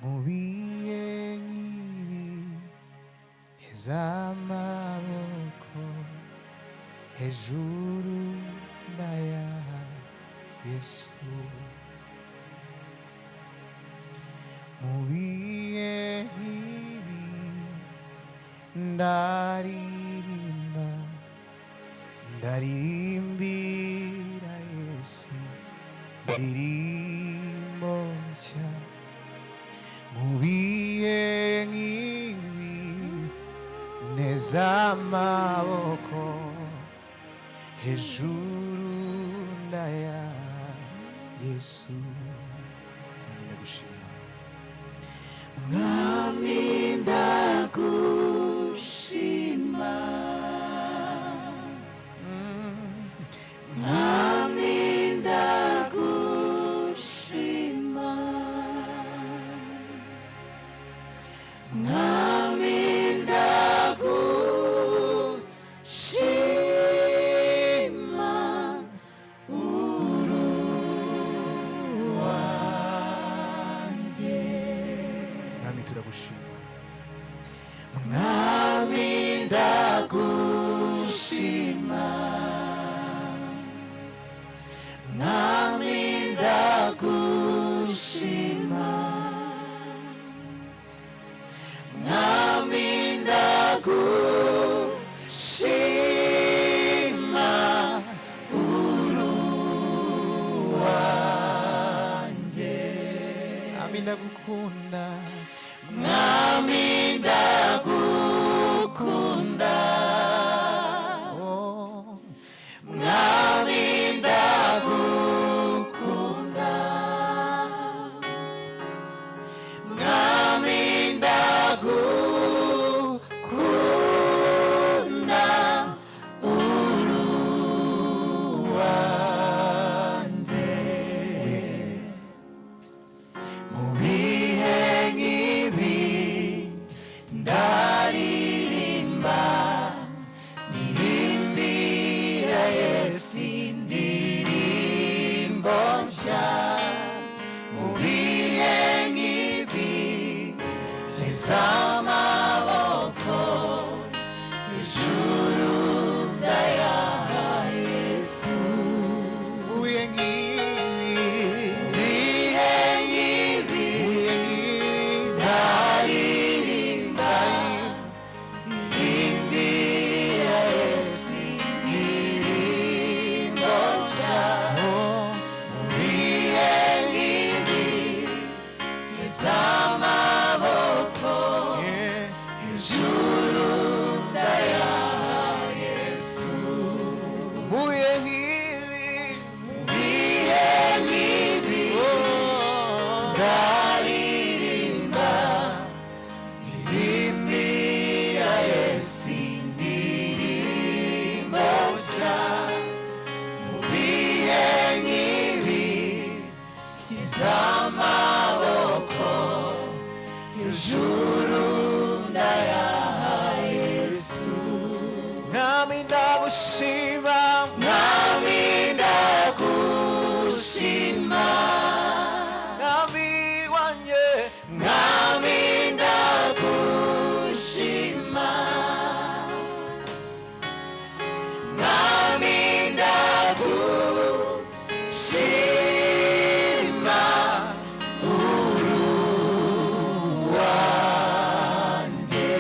Mu bihe nk'ibi nteze amaboko hejuru ndayaha Yesu. Mu bihe nk'ibi ndaririmba, ndaririmbira Yesu indirimbo nshya. Mu bihe nk'ibi nteze amaboko hejuru ndayaha Yesu. Mwami ndagushima, Mwami ndagushima, Mwami ndagushima, Mwami ndagushima, uri uwanjye. Mwami turagushima, Mwami ndagushima, Mwami ndagushima, Mwami ndagushima, uri uwanjye. Mwami ndagukunda, Mwami ndagukunda, oh. Mwami ndagukunda, Mwami ndagukunda, uri uwanjye. Mu bihe nk'ibi ndaririmba, ndirimbira Yesu indirimbo nshya. Mu bihe nk'ibi nteze amaboko ijuru ndayaha Yesu. Mu bihe nk'ibi, mu bihe nk'ibi, mu bihe nk'ibi ndaririmba, ndirimbira Yesu indirimbo nshya. Mu bihe nk'ibi nteze amaboko ijuru ndayaha Yesu. Mu bihe nk'ibi, mu bihe nk'ibi ndaririmba, ndirimbira Yesu indirimbo nshya. Mu bihe nk'ibi nshyize amaboko ijuru ndayaha Yesu. Mwami ndagushima, Mwami ndagushima, Mwami wanjye, Mwami ndagushima, Mwami ndagushima, uri uwanjye.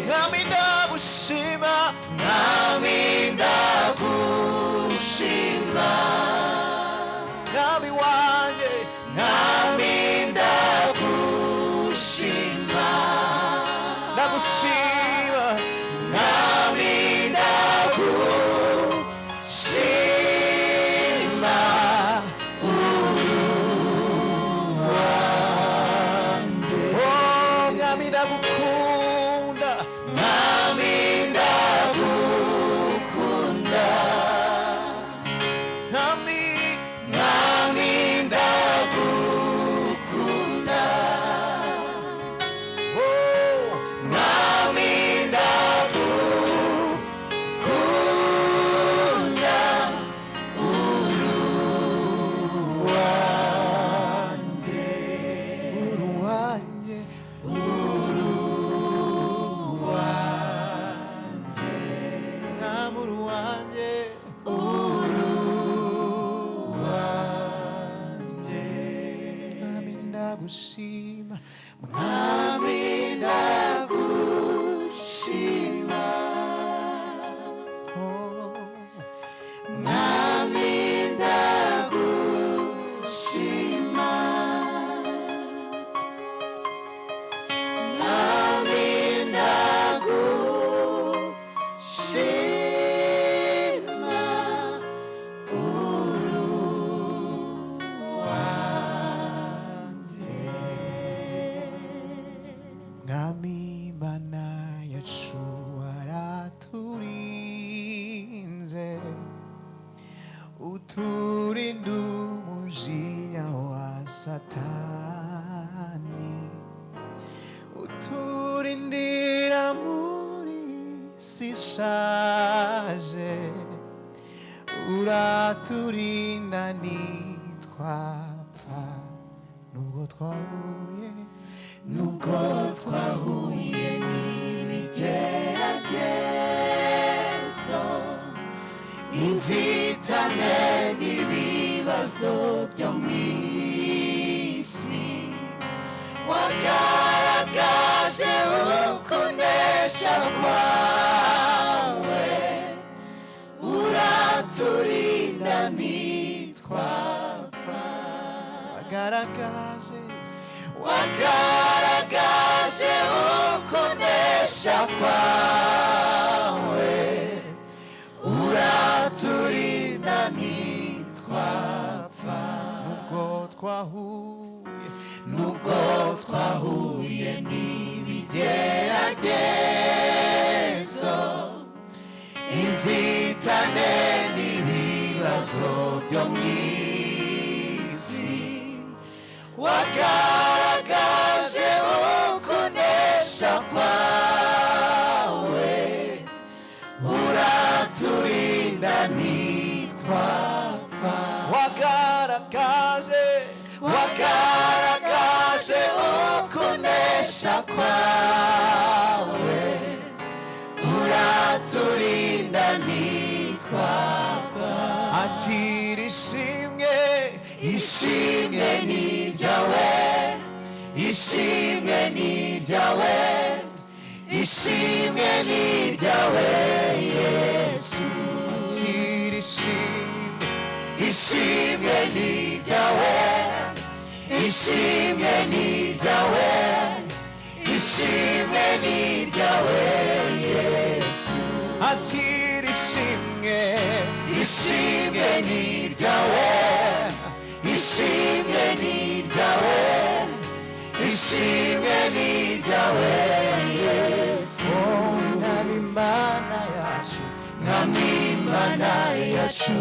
Mwami ndagushima, Mwami. Ndagushima, Mwami, ndagushima. Oh, Mwami, ndagushima. Mwami, ndagushima. Uru wanjye, Mwami Mana yacu, waraturinze, uturinda umujinya wa Satani, uturindira muri si ishaje, uraturinda ntitwapfa nubwo twahuye n'ibigeragezo, inzitane n'ibibazo byo mu isi, wagaragaje ukunesha kwawe, uraturinda ntitwapfa. Wagaragaje, wagaragaje ukunesha kwawe, uraturinda ntitwapfa. Nubwo twahuye, nubwo twahuye n'ibigeragezo, inzitane n'ibibazo byo mu isi, wagaragaje ukunesha kwawe, uraturinda ntitwapfa. Wagaragaje, wagaragaje ukunesha kwawe, uraturinda ntitwapfa. Akira ishimwe. Ishimwe ni iryawe, ishimwe ni iryawe, ishimwe ni iryawe, Yesu. Akira ishimwe. Ishimwe ni iryawe, ishimwe ni iryawe, ishimwe ni iryawe, Yesu. Akira ishimwe. Ishimwe ni iryawe, ishimwe ni iryawe, ishimwe ni iryawe, Yesu. Mwami Imana yacu, Mwami Imana yacu,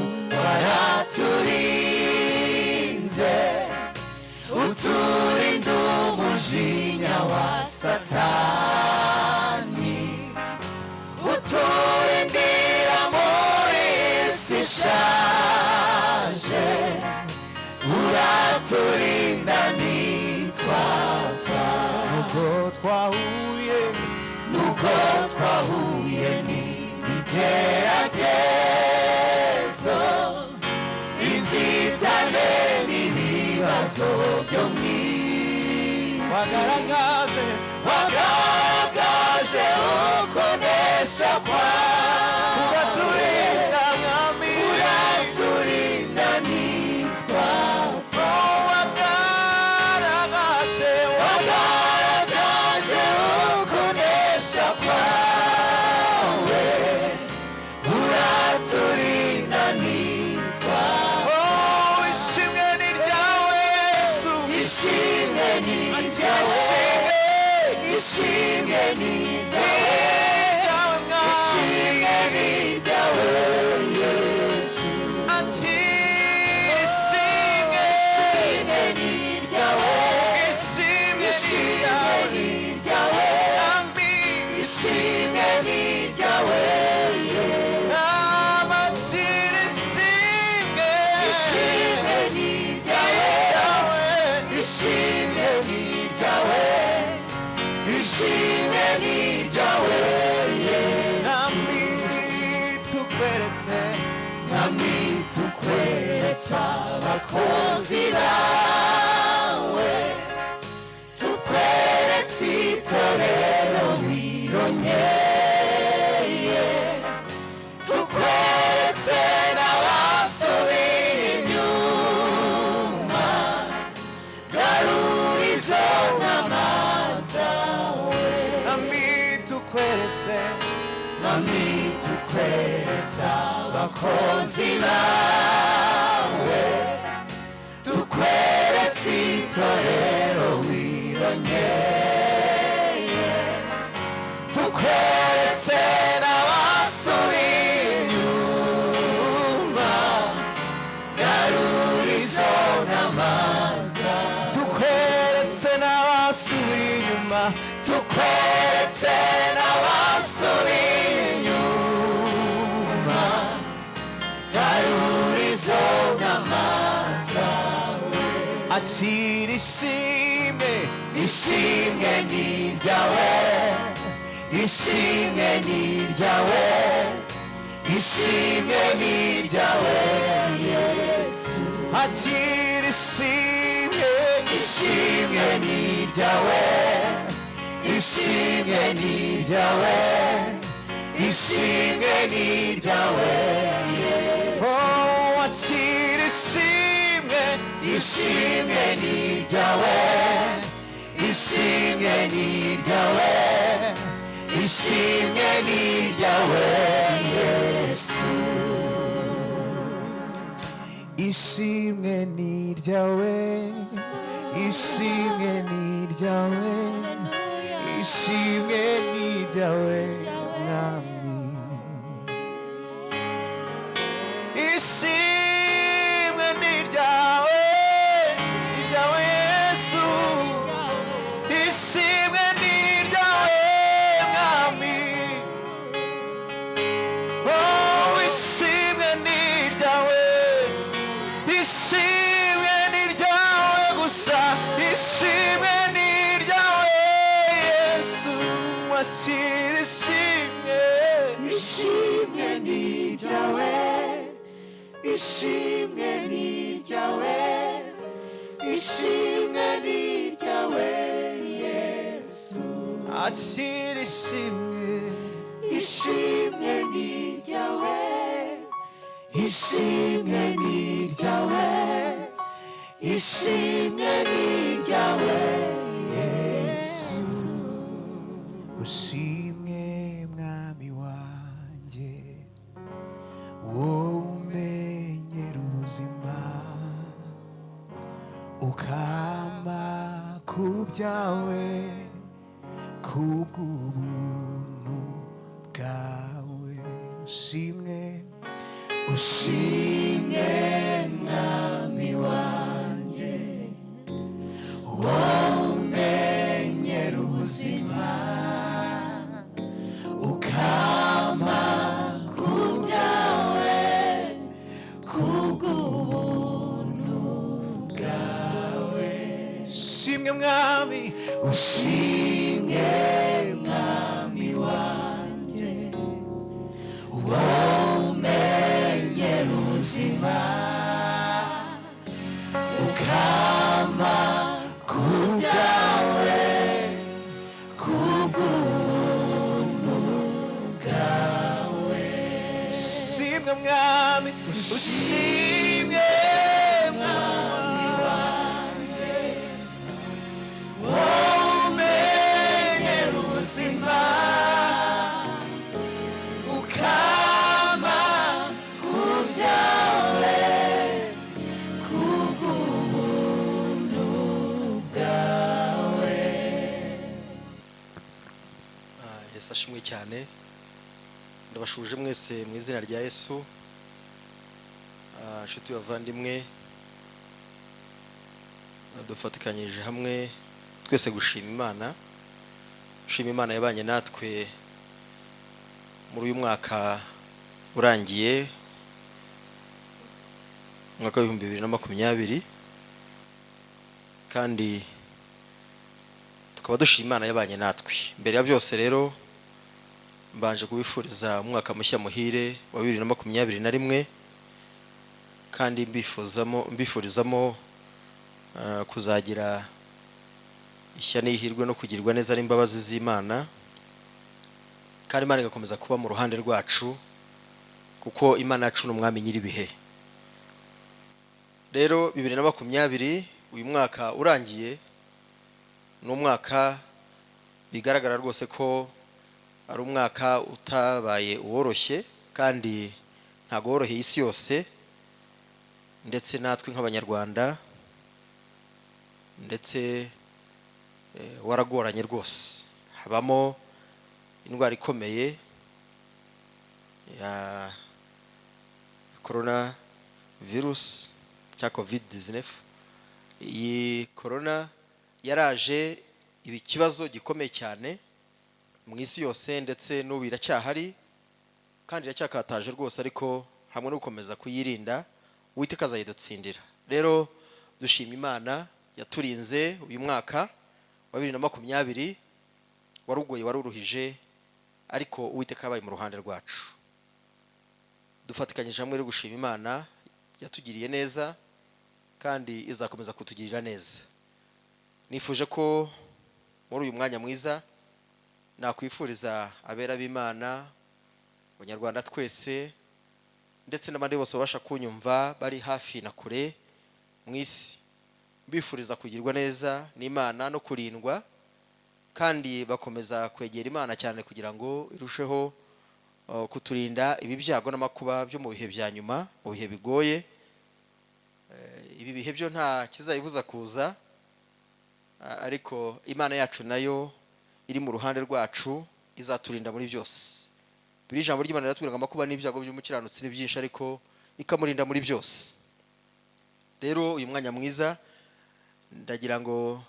waraturinze, uturinda umujinya wa Satani, uturindira muri isi ishaje, uraturinda ntitwapfa. Nubwo twahuye, nubwo twahuye n'ibigeragezo, inzitane n'ibibazo byo mu isi, wagaragaje, wagaragaje ukunesha kwawe, uraturinda, Mwami, uraturinda ntitwapfa. Wagaragaje, wagaragaje ukunesha kwawe, uraturinda ntitwapfa. Oh, ishimwe ni ryawe, Yesu. Ishimwe ni iryawe. Ishimwe. Ishimwe ni iryawe. Ryawe, Mwami. Ishimwe ni iryawe, Yesu. Akira ishimwe. Ishimwe ni iryawe. Ishimwe ni Ishimwe ryawe. ni iryawe. Mwami. Ishimwe ni iryawe, Yesu. Akira ishimwe. Ishimwe ni iryawe. Ryawe. Ishimwe ni iryawe, ishimwe ni iryawe, Yesu. Mwami, tukweretse, Mwami, tukweretse abakozi bawe. izo ntama zawe. Mwami tukweretse, Mwami tukweretse abakozi bawe, tukweretse itorero wirongeye, tukweretse n'abasubiye inyuma, garura izo ntama zawe. Tukweretse n'abasubiye inyuma, Tukweretse n'abasubiye inyuma, garura izo ntama zawe. Akira ishimwe, Ishimwe ni iryawe, ishimwe ni iryawe, ishimwe ni iryawe Yesu. Akira ishimwe, Ishimwe ni iryawe, ishimwe ni iryawe, ishimwe ni iryawe Yesu. Oh, akira ishimwe, Ishimwe ni iryawe, ishimwe ni iryawe, ishimwe ni iryawe Yesu. Ishimwe ni iryawe, ishimwe ni iryawe, ishimwe ni iryawe Mwami. Ishimwe ni iryawe, iryawe Yesu. Ishimwe ni iryawe Mwami. Oh, ishimwe ni iryawe, ishimwe ni iryawe gusa, ishimwe ni iryawe Yesu. Wakira ishimwe. Ishimwe ni iryawe, ishimwe ni iryawe, ishimwe ni iryawe Yesu. Akira ishimwe. Ishimwe ni iryawe, ishimwe ni iryawe, ishimwe ni iryawe Yesu. Ushimwe Mwami wanjye, wowe umenyera ubuzima, ukampa ku byawe kubw'ubuntu bwawe. Ushimwe, Ushimwe Mwami wanjye, wowe umenyera ubuzima, ukampa ku byawe kubw'ubuntu bwawe. Ushimwe Mwami. Ushimwe Mwami wanjye, wowe umenyera ubuzima, ukampa ku byawe kubw'ubuntu bwawe. Ushimwe Mwami, ushimwe Mwami wanjye, wowe umenyera ubuzima, ukampa ku byawe kubw'ubuntu bwawe. Yesu ashimwe cyane. Ndabashuje mwese mu izina rya Yesu. Inshuti bavandimwe, dufatikanyije hamwe twese gushima Imana, gushima Imana yabanye natwe muri uyu mwaka urangiye, umwaka wa 2020, kandi tukaba dushima Imana yabanye natwe. Mbere ya byose rero, mbanje kubifuriza umwaka mushya muhire wa 2021, kandi mbifurizamo kuzagira ishya n'ihirwe no kugirwa neza n'imbabazi z'Imana, kandi Imana igakomeza kuba mu ruhande rwacu, kuko Imana yacu ni umwami nyir'ibihe. Rero 2020, uyu mwaka urangiye. Ni umwaka bigaragara rwose ko ari umwaka utabaye uworoshye, kandi ntabwo woroheye isi yose, ndetse natwe nk'Abanyarwanda, ndetse waragoranye rwose. Habamo indwara ikomeye ya corona virus cyangwa COVID 19. Iyi corona yaraje iba ikibazo gikomeye cyane mu isi yose, ndetse n'ubu iracyahari kandi iracyakataje rwose, ariko hamwe no gukomeza kuyirinda, Uwiteka azayidutsindira. Rero dushima Imana yaturinze uyu mwaka wa 2020. Warugoye, waruruhije, ariko Uwiteka yabaye mu ruhande rwacu. Dufatikanyije hamwe rero gushima Imana yatugiriye neza kandi izakomeza kutugirira neza. Nifuje ko muri uyu mwanya mwiza nakwifuriza abera b'Imana, Abanyarwanda twese, ndetse n'abandi bose babasha kunyumva bari hafi na kure mu isi, mbifuriza kugirwa neza n'Imana no kurindwa, kandi bakomeza kwegera Imana cyane kugira ngo irusheho kuturinda ibi byago n'amakuba byo mu bihe bya nyuma, mu bihe bigoye. Ibi bihe byo nta kizayibuza kuza, ariko Imana yacu nayo iri mu ruhande rwacu, izaturinda muri byose. Biri ijambo ry'Imana riratubwira ngo amakuba n'ibyago by'umukiranutsi ni byinshi, ariko ikamurinda muri byose. Rero uyu mwanya mwiza ndagira ngo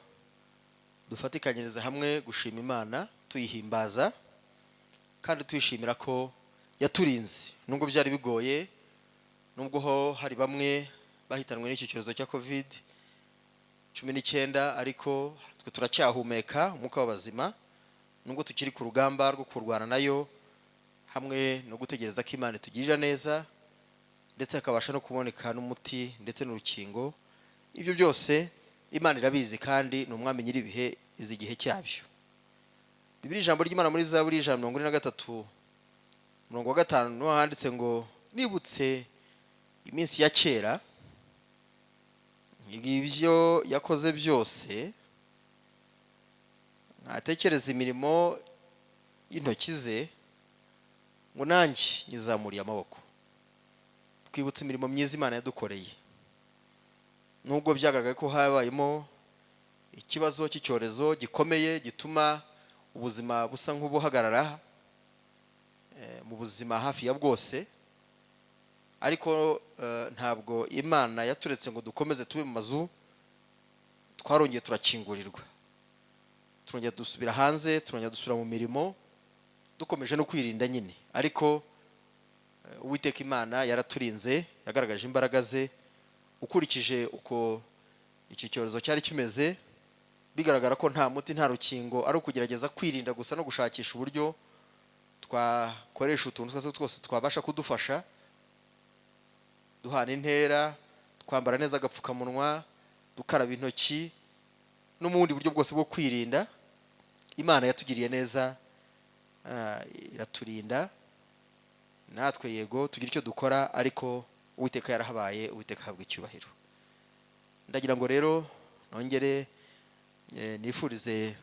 dufatikanyirize hamwe gushima Imana, tuyihimbaza kandi tuyishimira ko yaturinze nubwo byari bigoye, nubwo ho hari bamwe bahitanwe n'iki cyorezo cya COVID-19, ariko twe turacyahumeka umwuka w'abazima, nubwo tukiri ku rugamba rwo kurwana nayo, hamwe no gutegereza ko Imana itugirira neza, ndetse hakabasha no kuboneka n'umuti ndetse n'urukingo. Ibyo byose Imana irabizi, kandi ni Umwami nyir'ibihe, izi igihe cyabyo. Bibiri, ijambo ry'Imana muri Zaburi 143 umurongo wa 5, niho handitse ngo: "Nibutse iminsi ya kera, ibyo yakoze byose, nkatekereza imirimo y'intoki ze, ngo nanjye nyizamuriye amaboko." Twibutse imirimo myiza Imana yadukoreye, nubwo byagaragaye ko habayemo ikibazo cy'icyorezo gikomeye gituma ubuzima busa nk'ubuhagarara mu buzima hafi ya bwose, ariko ntabwo Imana yaturetse ngo dukomeze tube mu mazu. Twarongeye turakingurirwa, turongera dusubira hanze, turongera dusubira mu mirimo, dukomeje no kwirinda nyine. Ariko Uwiteka Imana yaraturinze, yagaragaje imbaraga ze. Ukurikije uko icyo cyorezo cyari kimeze, bigaragara ko nta muti, nta rukingo, ari ukugerageza kwirinda gusa no gushakisha uburyo twakoresha utuntu twose twose twabasha kudufasha, duhana intera, twambara neza agapfukamunwa, dukaraba intoki, no mu bundi buryo bwose bwo kwirinda. Imana yatugiriye neza, iraturinda. Natwe yego tugira icyo dukora, ariko Uwiteka yarahabaye. Uwiteka ahabwa icyubahiro. Ndagira ngo rero nongere nifurize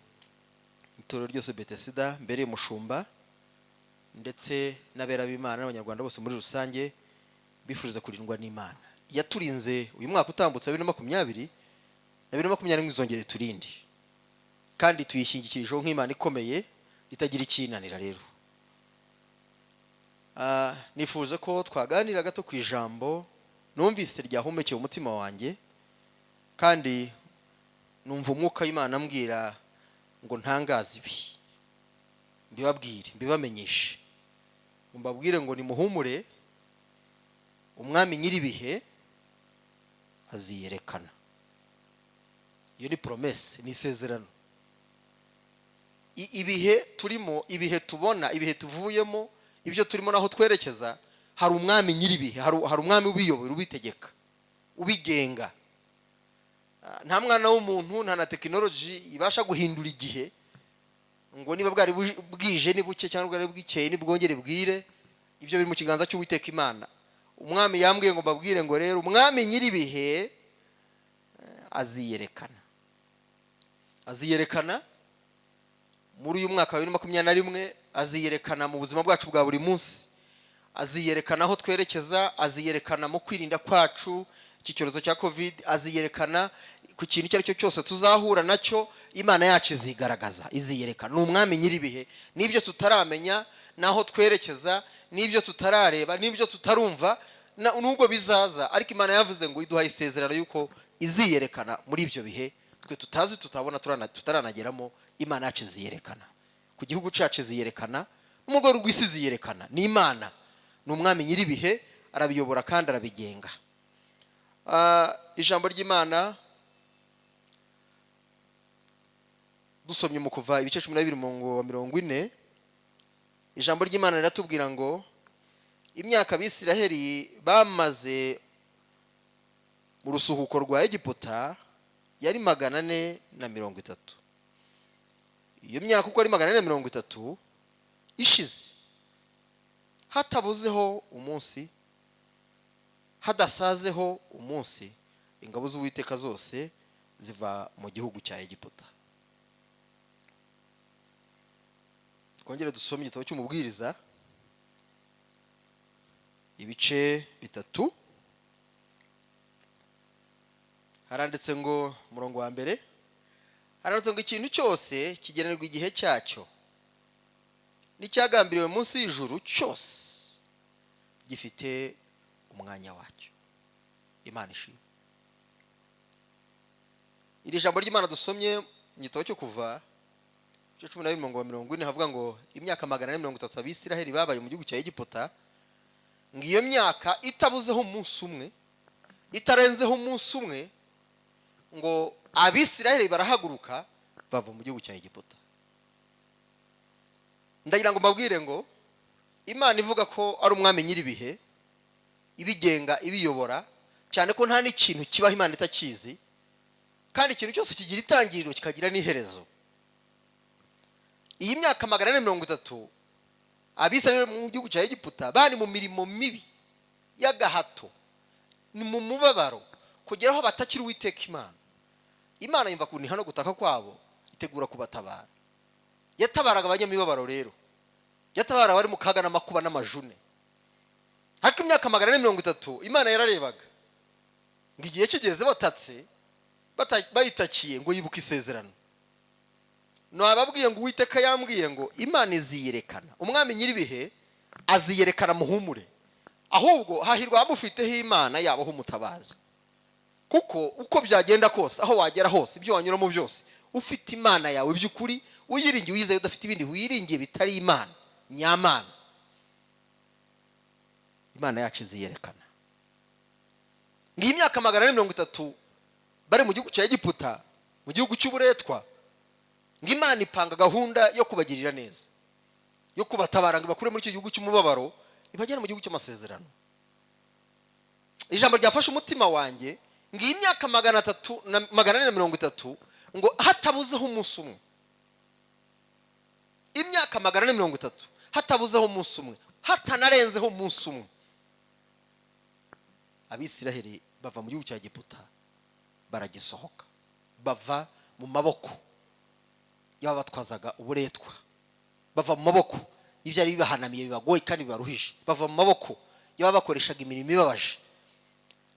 itorero ryose Betesida mbere y'umushumba, ndetse n'abera b'Imana n'Abanyarwanda bose muri rusange, bifuriza kurindwa n'Imana yaturinze uyu mwaka utambutse 2020, na 2021 izongere turinde, kandi tuyishingikirijeho nk'Imana ikomeye itagira icyinanira. Rero nifuza ko twaganira gato ku ijambo numvise ryahumekeye umutima wanjye, kandi numva umwuka w'Imana ambwira ngo ntangaze ibi, mbibabwire, mbibamenyeshe, mbabwire ngo nimuhumure, Umwami nyir'ibihe aziyerekana. Iyo ni promesse, ni isezerano. Ibihe turimo, ibihe tubona, ibihe tuvuyemo, ibyo turimo naho twerekeza, hari Umwami nyir'ibihe, hari Umwami ubiyobora, ubitegeka, ubigenga. Nta mwana w'umuntu, nta na tekinoloji ibasha guhindura igihe, ngo niba bwari bwije ni buke, cyangwa bwari bwikeye ni bwongere bwire. Ibyo biri mu kiganza cy'Uwiteka Imana. Umwami yambwiye ngo mbabwire ngo rero Umwami nyir'ibihe aziyerekana. Aziyerekana muri uyu mwaka wa 2021, aziyerekana mu buzima bwacu bwa buri munsi, aziyerekana aho twerekeza, aziyerekana mu kwirinda kwacu iki cyorezo cya COVID, aziyerekana ku kintu icyo ari cyo cyose tuzahura nacyo. Imana yacu izigaragaza, iziyerekana. Ni umwami nyir'ibihe, n'ibyo tutaramenya, n'aho twerekeza, n'ibyo tutarareba, n'ibyo tutarumva, nubwo bizaza, ariko Imana yavuze ngo iduhaye isezerano y'uko iziyerekana muri ibyo bihe twe tutazi, tutabona, tutaranageramo. Imana yacu iziyerekana ku gihugu cyacu, iziyerekana no mu rwego rw'isi, iziyerekana. Ni Imana, ni umwami nyir'ibihe, arabiyobora kandi arabigenga. Ijambo ry'Imana dusomye mu Kuva ibice 12, umurongo wa 40, ijambo ry'Imana riratubwira ngo imyaka Abisiraheli bamaze mu rusuhuko rwa Egiputa yari 430. Iyo myaka uko ari 430 ishize, hatabuzeho umunsi, hadasazeho umunsi, ingabo z'Uwiteka zose ziva mu gihugu cya Egiputa. Twongere dusome igitabo cy'Umubwiriza, ibice 3. Haranditse ngo, umurongo wa mbere haranditse ngo: "Ikintu cyose kigenerwa igihe cyacyo, n'icyagambiriwe munsi y'ijuru cyose gifite umwanya wacyo." Imana ishimwe. Iri jambo ry'Imana dusomye mu gitabo cyo Kuva, igice 12, umurongo wa 40, havuga ngo imyaka 430 Abisiraheli babaye mu gihugu cya Egiputa, ngo iyo myaka itabuzeho umunsi umwe, itarenzeho umunsi umwe, ngo Abisiraheli barahaguruka bava mu gihugu cya Egiputa. Ndagira ngo mbabwire ngo Imana ivuga ko ari umwami nyir'ibihe, ibigenga, ibiyobora, cyane ko nta n'ikintu kibaho Imana itakizi, kandi ikintu cyose kigira itangiriro kikagira n'iherezo. Iyi myaka 430 Abisirayeli mu gihugu cya Egiputa bari mu mirimo mibi y'agahato, ni mu mubabaro, kugera aho batakira Uwiteka Imana. Imana yumva kuniha no gutaka kwabo, itegura kubatabara. Yatabaraga abanyamibabaro rero, yatabara abari mu kaga n'amakuba n'amajune. Ariko imyaka 430 Imana yararebaga, ngo igihe kigeze batatse, bayitakiye, ngo yibuke isezerano. Nababwiye ngo Uwiteka yambwiye ngo Imana iziyerekana, umwami nyir'ibihe aziyerekana, muhumure. Ahubwo hahirwa abamufiteho Imana yabo umutabazi, kuko uko byagenda kose, aho wagera hose, ibyo wanyuramo byose, ufite Imana yawe by'ukuri, uyiringiye, uyizeye, udafite ibindi wiringiye bitari Imana nyamana, Imana yacu iziyerekana. Ngiyi imyaka 430 bari mu gihugu cya Egiputa, mu gihugu cy'uburetwa, ngo Imana ipanga gahunda yo kubagirira neza, yo kubatabara, ngo ibakure muri icyo gihugu cy'umubabaro, ibagere mu gihugu cy'amasezerano. Ijambo ryafashe umutima wanjye, ngo iyi myaka 300 na 430, ngo hatabuzeho umunsi umwe, imyaka 430 hatabuzeho umunsi umwe, hatanarenzeho umunsi umwe, Abisiraheli bava mu gihugu cya Egiputa, baragisohoka, bava mu maboko y'ababatwazaga uburetwa, bava mu maboko y'ibyari bibahanamiye, bibagoye kandi bibaruhije, bava mu maboko y'ababakoreshaga imirimo ibabaje.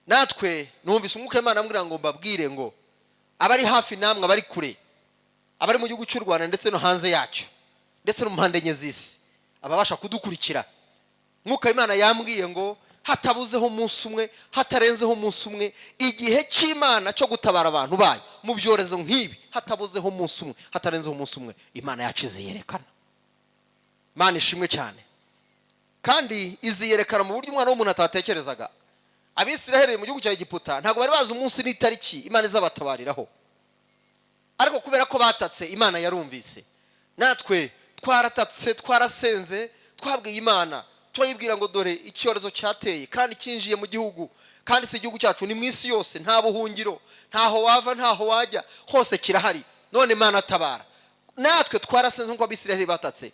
Natwe numvise Umwuka w'Imana ambwira ngo mbabwire ngo abari hafi namwe, abari kure, abari mu gihugu cy'u Rwanda ndetse no hanze yacyo, ndetse no mu mpande enye z'isi, ababasha kudukurikira, Mwuka w'Imana yambwiye ngo hatabuzeho umunsi umwe, hatarenzeho umunsi umwe, igihe cy'Imana cyo gutabara abantu bayo mu byorezo nk'ibi, hatabuzeho umunsi umwe, hatarenzeho umunsi umwe, Imana yacu iziyerekana. Imana ishimwe cyane. Kandi iziyerekana mu buryo umwana w'umuntu atatekerezaga. Abisiraheli mu gihugu cya Egiputa ntabwo bari bazi umunsi n'itariki Imana izabatabariraho, ariko kubera ko batatse, Imana yarumvise. Natwe twaratatse, twarasenze, twabwiye Imana, turayibwira ngo dore icyorezo cyateye kandi cyinjiye mu gihugu, kandi si igihugu cyacu, ni mu isi yose, nta buhungiro, ntaho wava, ntaho wajya, hose kirahari. None Imana atabara. Natwe twarasenze nk'uko Abisiraheli batatse.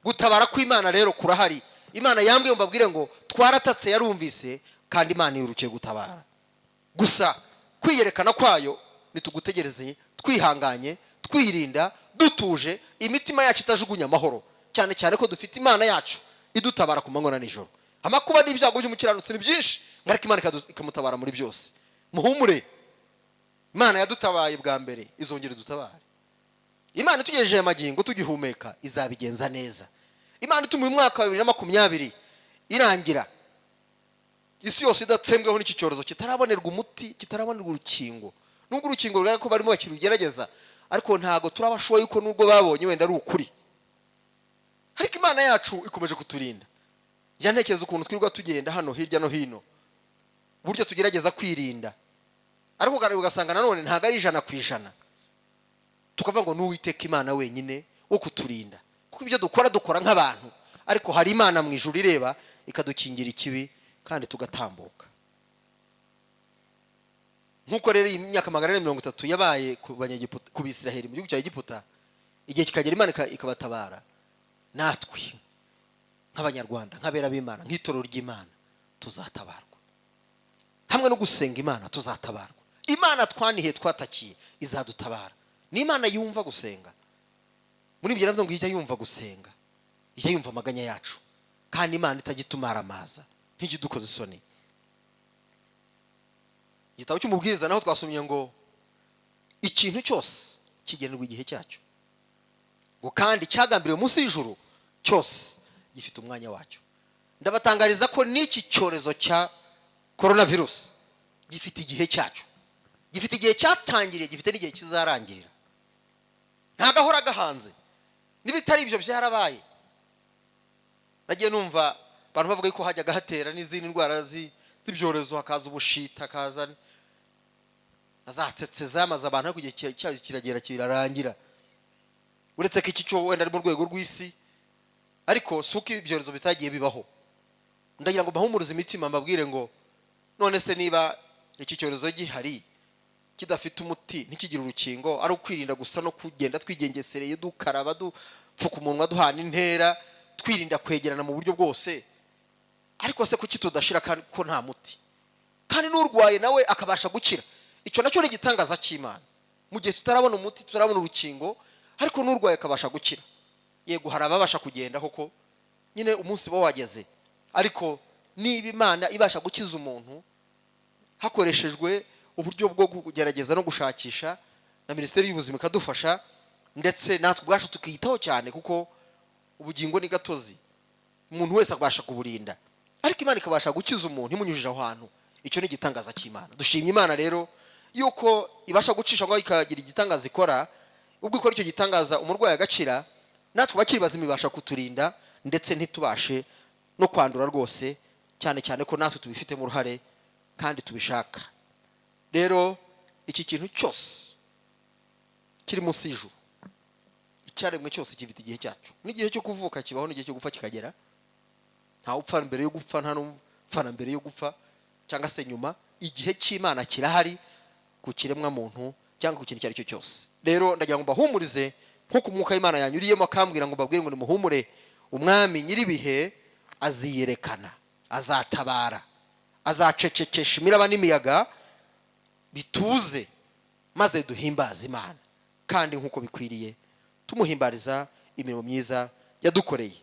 Gutabara kw'Imana rero kurahari. Imana yambwiye mbabwire ngo twaratatse, yarumvise, kandi Imana yirukiye gutabara. Gusa kwiyerekana kwayo nitugutegereze twihanganye, Twirinda, dutuje, imitima yacu itajugunya amahoro, cyane cyane ko dufite Imana yacu idutabara ku manywa na nijoro. Amakuba n'ibyago by'umukiranutsi ni byinshi, ariko Imana ikamutabara muri byose. Muhumure, Imana yadutabaye bwa mbere, izongera idutabare. Imana itugejeje aya magingo tugihumeka, izabigenza neza. Imana ituma uyu mwaka wa 2020 irangira isi yose idatsembweho n'iki cyorezo kitarabonerwa umuti, kitarabonerwa urukingo, nubwo urukingo rugaragara ko barimo bakirugerageza, ariko ntabwo turabashoboye yuko nubwo babonye wenda ari ukuri, ariko Imana yacu ikomeje kuturinda. Njya ntekereza ukuntu twirirwa tugenda hano hirya no hino, uburyo tugerageza kwirinda, ariko ugasanga nanone ntabwo ari 100%. Tukavuga ngo n'Uwiteka Imana wenyine wo kuturinda, kuko ibyo dukora, dukora nk'abantu, ariko hari Imana mu ijuru ireba, ikadukingira ikibi kandi tugatambuka. Nk'uko rero iyi myaka 430 yabaye ku Banyegiputa, ku Bisiraheli mu gihugu cya Egiputa, igihe kikagera Imana ikabatabara, natwe nk'Abanyarwanda, nk'abera b'Imana, nk'itorero ry'Imana, tuzatabarwa. Hamwe no gusenga Imana tuzatabarwa. Imana twanihiye, twatakiye, izadutabara. Ni Imana yumva gusenga. Muri ibyo nabyo ngo ijya yumva gusenga, ijya yumva amaganya yacu, kandi Imana itajya itumaramaza, ntijya idukoza isoni. Igitabo cy'Umubwiriza naho twasomye ngo ikintu cyose kigenerwa igihe cyacyo, ngo kandi cyagambiriwe munsi y'ijuru cyose gifite umwanya wacyo. Ndabatangariza ko n'iki cyorezo cya korona virusi gifite igihe cyacyo, gifite igihe cyatangiriye, gifite n'igihe kizarangirira. Ntabwo ahora gahanze. N'ibitari ibyo byarabaye. Nagiye numva abantu bavuga ko hajyaga hatera n'izindi ndwara z'ibyorezo, hakaza ubushita, hakaza na za tsetse zamaze abantu, ariko igihe cyayo kiragera kirarangira. Uretse ko iki cyo wenda ari mu rwego rw'isi, ariko si uko ibyorezo bitagiye bibaho. Ndagira ngo mbahumurize imitima, mbabwire ngo none se niba iki cyorezo gihari, kidafite umuti, ntikigire urukingo, ari ukwirinda gusa no kugenda twigengesereye, dukaraba, dupfuka umunwa, duhana intera, twirinda kwegerana mu buryo bwose, ariko se kuki tudashira kandi ko nta muti, kandi n'urwaye nawe akabasha gukira? Icyo nacyo ni igitangaza cy'Imana. Mu gihe tutarabona umuti, tutarabona urukingo, ariko n'urwaye akabasha gukira. Yego, hari ababasha kugenda koko nyine umunsi uba wageze, ariko niba Imana ibasha gukiza umuntu hakoreshejwe uburyo bwo kugerageza no gushakisha, na Minisiteri y'Ubuzima ikadufasha, ndetse natwe ubwacu tukiyitaho cyane, kuko ubugingo ni gatozi, umuntu wese abasha kuburinda, ariko Imana ikabasha gukiza umuntu imunyujije aho hantu, icyo ni igitangaza cy'Imana. Dushimye Imana rero yuko ibasha gucisha ngo ikagira igitangaza ikora. Ubwo ikora icyo gitangaza umurwayi agakira, natwe abakiri bazima ibasha kuturinda, ndetse ntitubashe no kwandura rwose, cyane cyane ko natwe tubifitemo uruhare kandi tubishaka. Rero iki kintu cyose kiri munsi y'ijuru, icyaremwe cyose gifite igihe cyacyo. N'igihe cyo kuvuka kibaho, n'igihe cyo gupfa kikagera. Ntawe upfa mbere yo gupfa, nta n'upfa na mbere yo gupfa cyangwa se nyuma. Igihe cy'Imana kirahari ku kiremwa muntu cyangwa ku kintu icyo ari cyo cyose. Rero ndagira ngo mbahumurize nk'uko Umwuka w'Imana yanyuriyemo akambwira ngo mbabwire ngo nimuhumure, Umwami nyir'ibihe aziyerekana, azatabara, azacecekesha imiraba n'imiyaga bituze, maze duhimbaze Imana kandi nk'uko bikwiriye, tumuhimbariza imirimo myiza yadukoreye.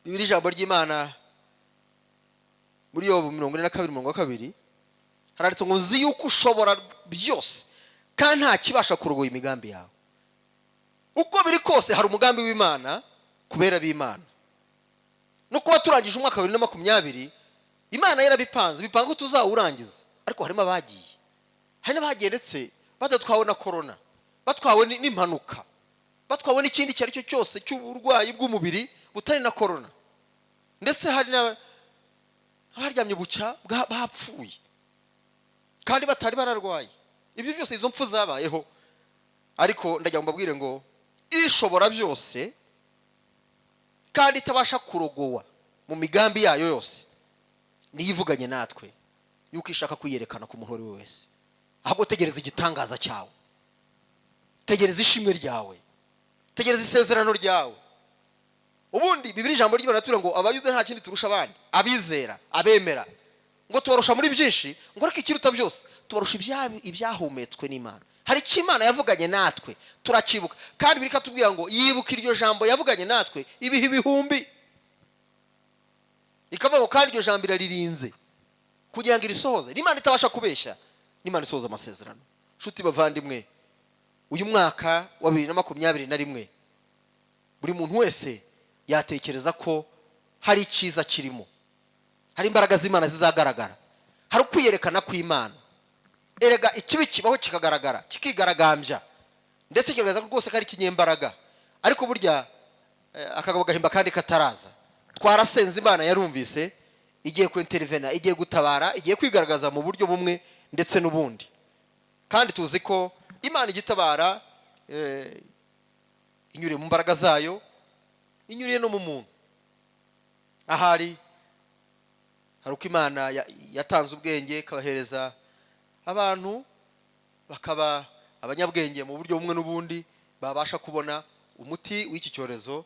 Bibiri, ijambo ry'Imana muri Yobu 42:2 haranditse ngo: "Nzi yuko ushobora byose, kandi nta kibasha kurogoya imigambi yawe." Uko biri kose hari umugambi w'Imana kubera b'Imana. No kuba turangije umwaka wa 2020, Imana yarabipanze, bipanga ko tuzawurangiza, ariko harimo abagiye, hari n'abagiye ndetse badatwawe na korona, batwawe n'impanuka, batwawe n'ikindi icyo ari cyo cyose cy'uburwayi bw'umubiri butari na korona, ndetse hari n'abaryamye bucya bapfuye kandi batari bararwaye. Ibyo byose, izo mpfu zabayeho, ariko ndagira ngo mbabwire ngo ishobora byose kandi itabasha kurogowa mu migambi yayo yose niyo ivuganye natwe yuko ishaka kwiyerekana ku muntu uwo ari we wese. Ahubwo tegereza igitangaza cyawe, tegereza ishimwe ryawe, tegereza isezerano ryawe. Ubundi Bibiri, ijambo ry'Imana riratubwira ngo Abayuda nta kindi turusha abandi, abizera, abemera, ngo tubarusha muri byinshi, ngo ariko ikiruta byose tubarusha ibyahumetswe n'Imana. Hari icyo Imana yavuganye natwe, turakibuka, kandi birikatubwira ngo yibuka iryo jambo yavuganye natwe ibihe ibihumbi, ikavuga ngo kandi iryo jambo iraririnze kugira ngo irisohoze. N'Imana itabasha kubeshya, n'Imana isohoza amasezerano. Nshuti bavandimwe, uyu mwaka wa 2021, buri muntu wese yatekereza ko hari icyiza kirimo, hari imbaraga z'Imana zizagaragara, hari ukwiyerekana kw'Imana. Erega ikibi kibaho kikagaragara, kikigaragambya, ndetse kigaragaza ko rwose ko ari ikinyembaraga. Ariko burya akagabo gahimba kandi kataraza. Twarasenze, Imana yarumvise, igiye kwintervena, igiye gutabara, igiye kwigaragaza mu buryo bumwe ndetse n'ubundi. Kandi tuzi ko Imana igitabara inyuriye mu mbaraga zayo, inyuriye no mu muntu. Ahari hari uko Imana yatanze ubwenge, ikabahereza abantu bakaba abanyabwenge mu buryo bumwe n'ubundi, babasha kubona umuti w'iki cyorezo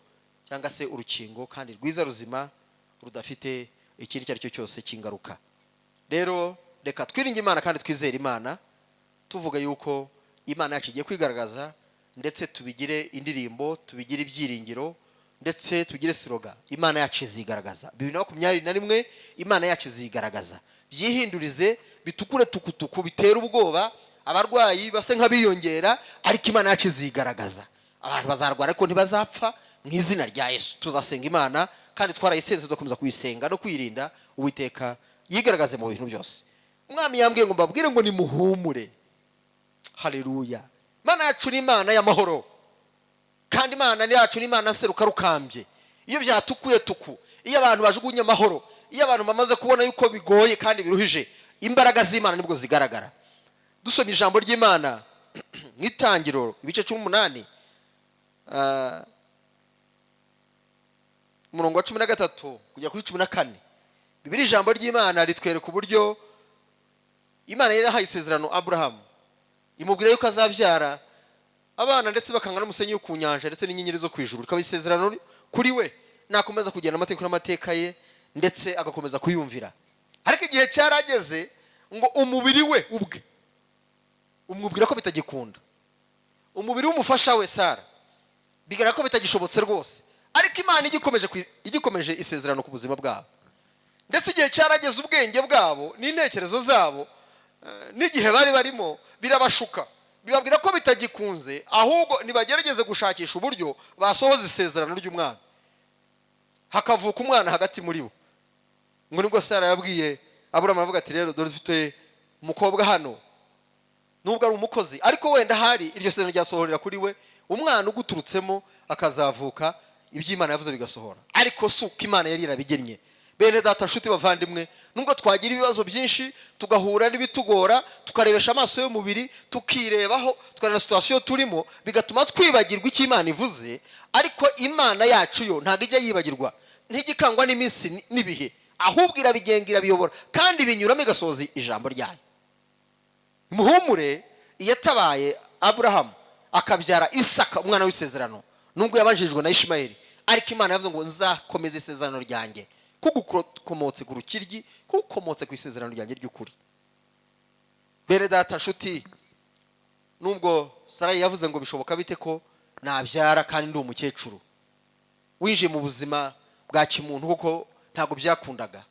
cyangwa se urukingo, kandi rwiza, ruzima, rudafite ikindi icyo ari cyo cyose cy'ingaruka. Rero reka twiringe Imana kandi twizere Imana, tuvuga yuko Imana yacu igiye kwigaragaza, ndetse tubigire indirimbo, tubigire ibyiringiro, ndetse tubigire slogan: Imana yacu izigaragaza. 2021, Imana yacu izigaragaza. Byihindurize, bitukure tukutuku, bitera ubwoba, abarwayi base nk'abiyongera, ariko Imana yacu izigaragaza. Abantu bazarwara ariko ntibazapfa, mu izina rya Yesu. Tuzasenga Imana, kandi twarayisenze, tugakomeza kuyisenga no kwirinda. Uwiteka yigaragaze mu bintu byose. Umwami yambwiye ngo mbabwire ngo nimuhumure. Haleluya! Imana yacu ni Imana y'amahoro, kandi Imana yacu ni Imana nseruka rukambye. Iyo byatukuye tuku, iyo abantu bajugunye amahoro, iyo abantu bamaze kubona yuko bigoye kandi biruhije, imbaraga z'Imana nibwo zigaragara. Dusomye ijambo ry'Imana mu Itangiriro ibice 18, umurongo wa 13 kugera kuri 14, Bibiri, ijambo ry'Imana ritwereka uburyo Imana yari yahaye isezerano Aburahamu, imubwira yuko azabyara abana ndetse bakangana n'umusenyi wo ku nyanja ndetse n'inyenyeri zo ku ijuru. Rikaba isezerano kuri we nakomeza kugenda amategeko n'amateka ye, ndetse agakomeza kuyumvira. Ariko igihe cyarageze ngo umubiri we ubwe umubwira ko bitagikunda, umubiri w'umufasha we Sara bigaragara ko bitagishobotse rwose. Ariko Imana igikomeje isezerano ku buzima bwabo. Ndetse igihe cyarageze ubwenge bwabo n'intekerezo zabo n'igihe bari barimo birabashuka, bibabwira ko bitagikunze, ahubwo nibagerageze gushakisha uburyo basohoza isezerano ry'umwana, hakavuka umwana hagati muri bo. Ngo nibwo Sara yabwiye Aburahamu, aravuga ati: "Rero dore dufite umukobwa hano, nubwo ari umukozi, ariko wenda hari iryo sezerano ryasohorera kuri we, umwana uguturutsemo akazavuka, iby'Imana yavuze bigasohora." Ariko si uko Imana yari yarabigennye. Bene data, nshuti bavandimwe, nubwo twagira ibibazo byinshi, tugahura n'ibitugora, tukarebesha amaso y'umubiri, tukirebaho, tukareba situation turimo, bigatuma twibagirwa icyo Imana ivuze, ariko Imana yacu yo ntabwo ijya yibagirwa, ntigikangwa n'iminsi n'ibihe, ahubwo irabigenga, irabiyobora, kandi binyuramo igasohoza ijambo ryayo. Muhumure, yatabaye Aburahamu akabyara Isaka, umwana w'isezerano, nubwo yabanjirijwe na Ishimayeli. Ariko Imana yavuze ngo: "Nzakomeza isezerano ryanjye kugukomotse ku rukiryi, kugukomotse ku isezerano ryanjye ry'ukuri." Bene data, nshuti, nubwo Sarayi yavuze ngo: "Bishoboka bite ko nabyara kandi ndi umukecuru?" Winjiye mu buzima bwa kimuntu kuko ntabwo byakundaga.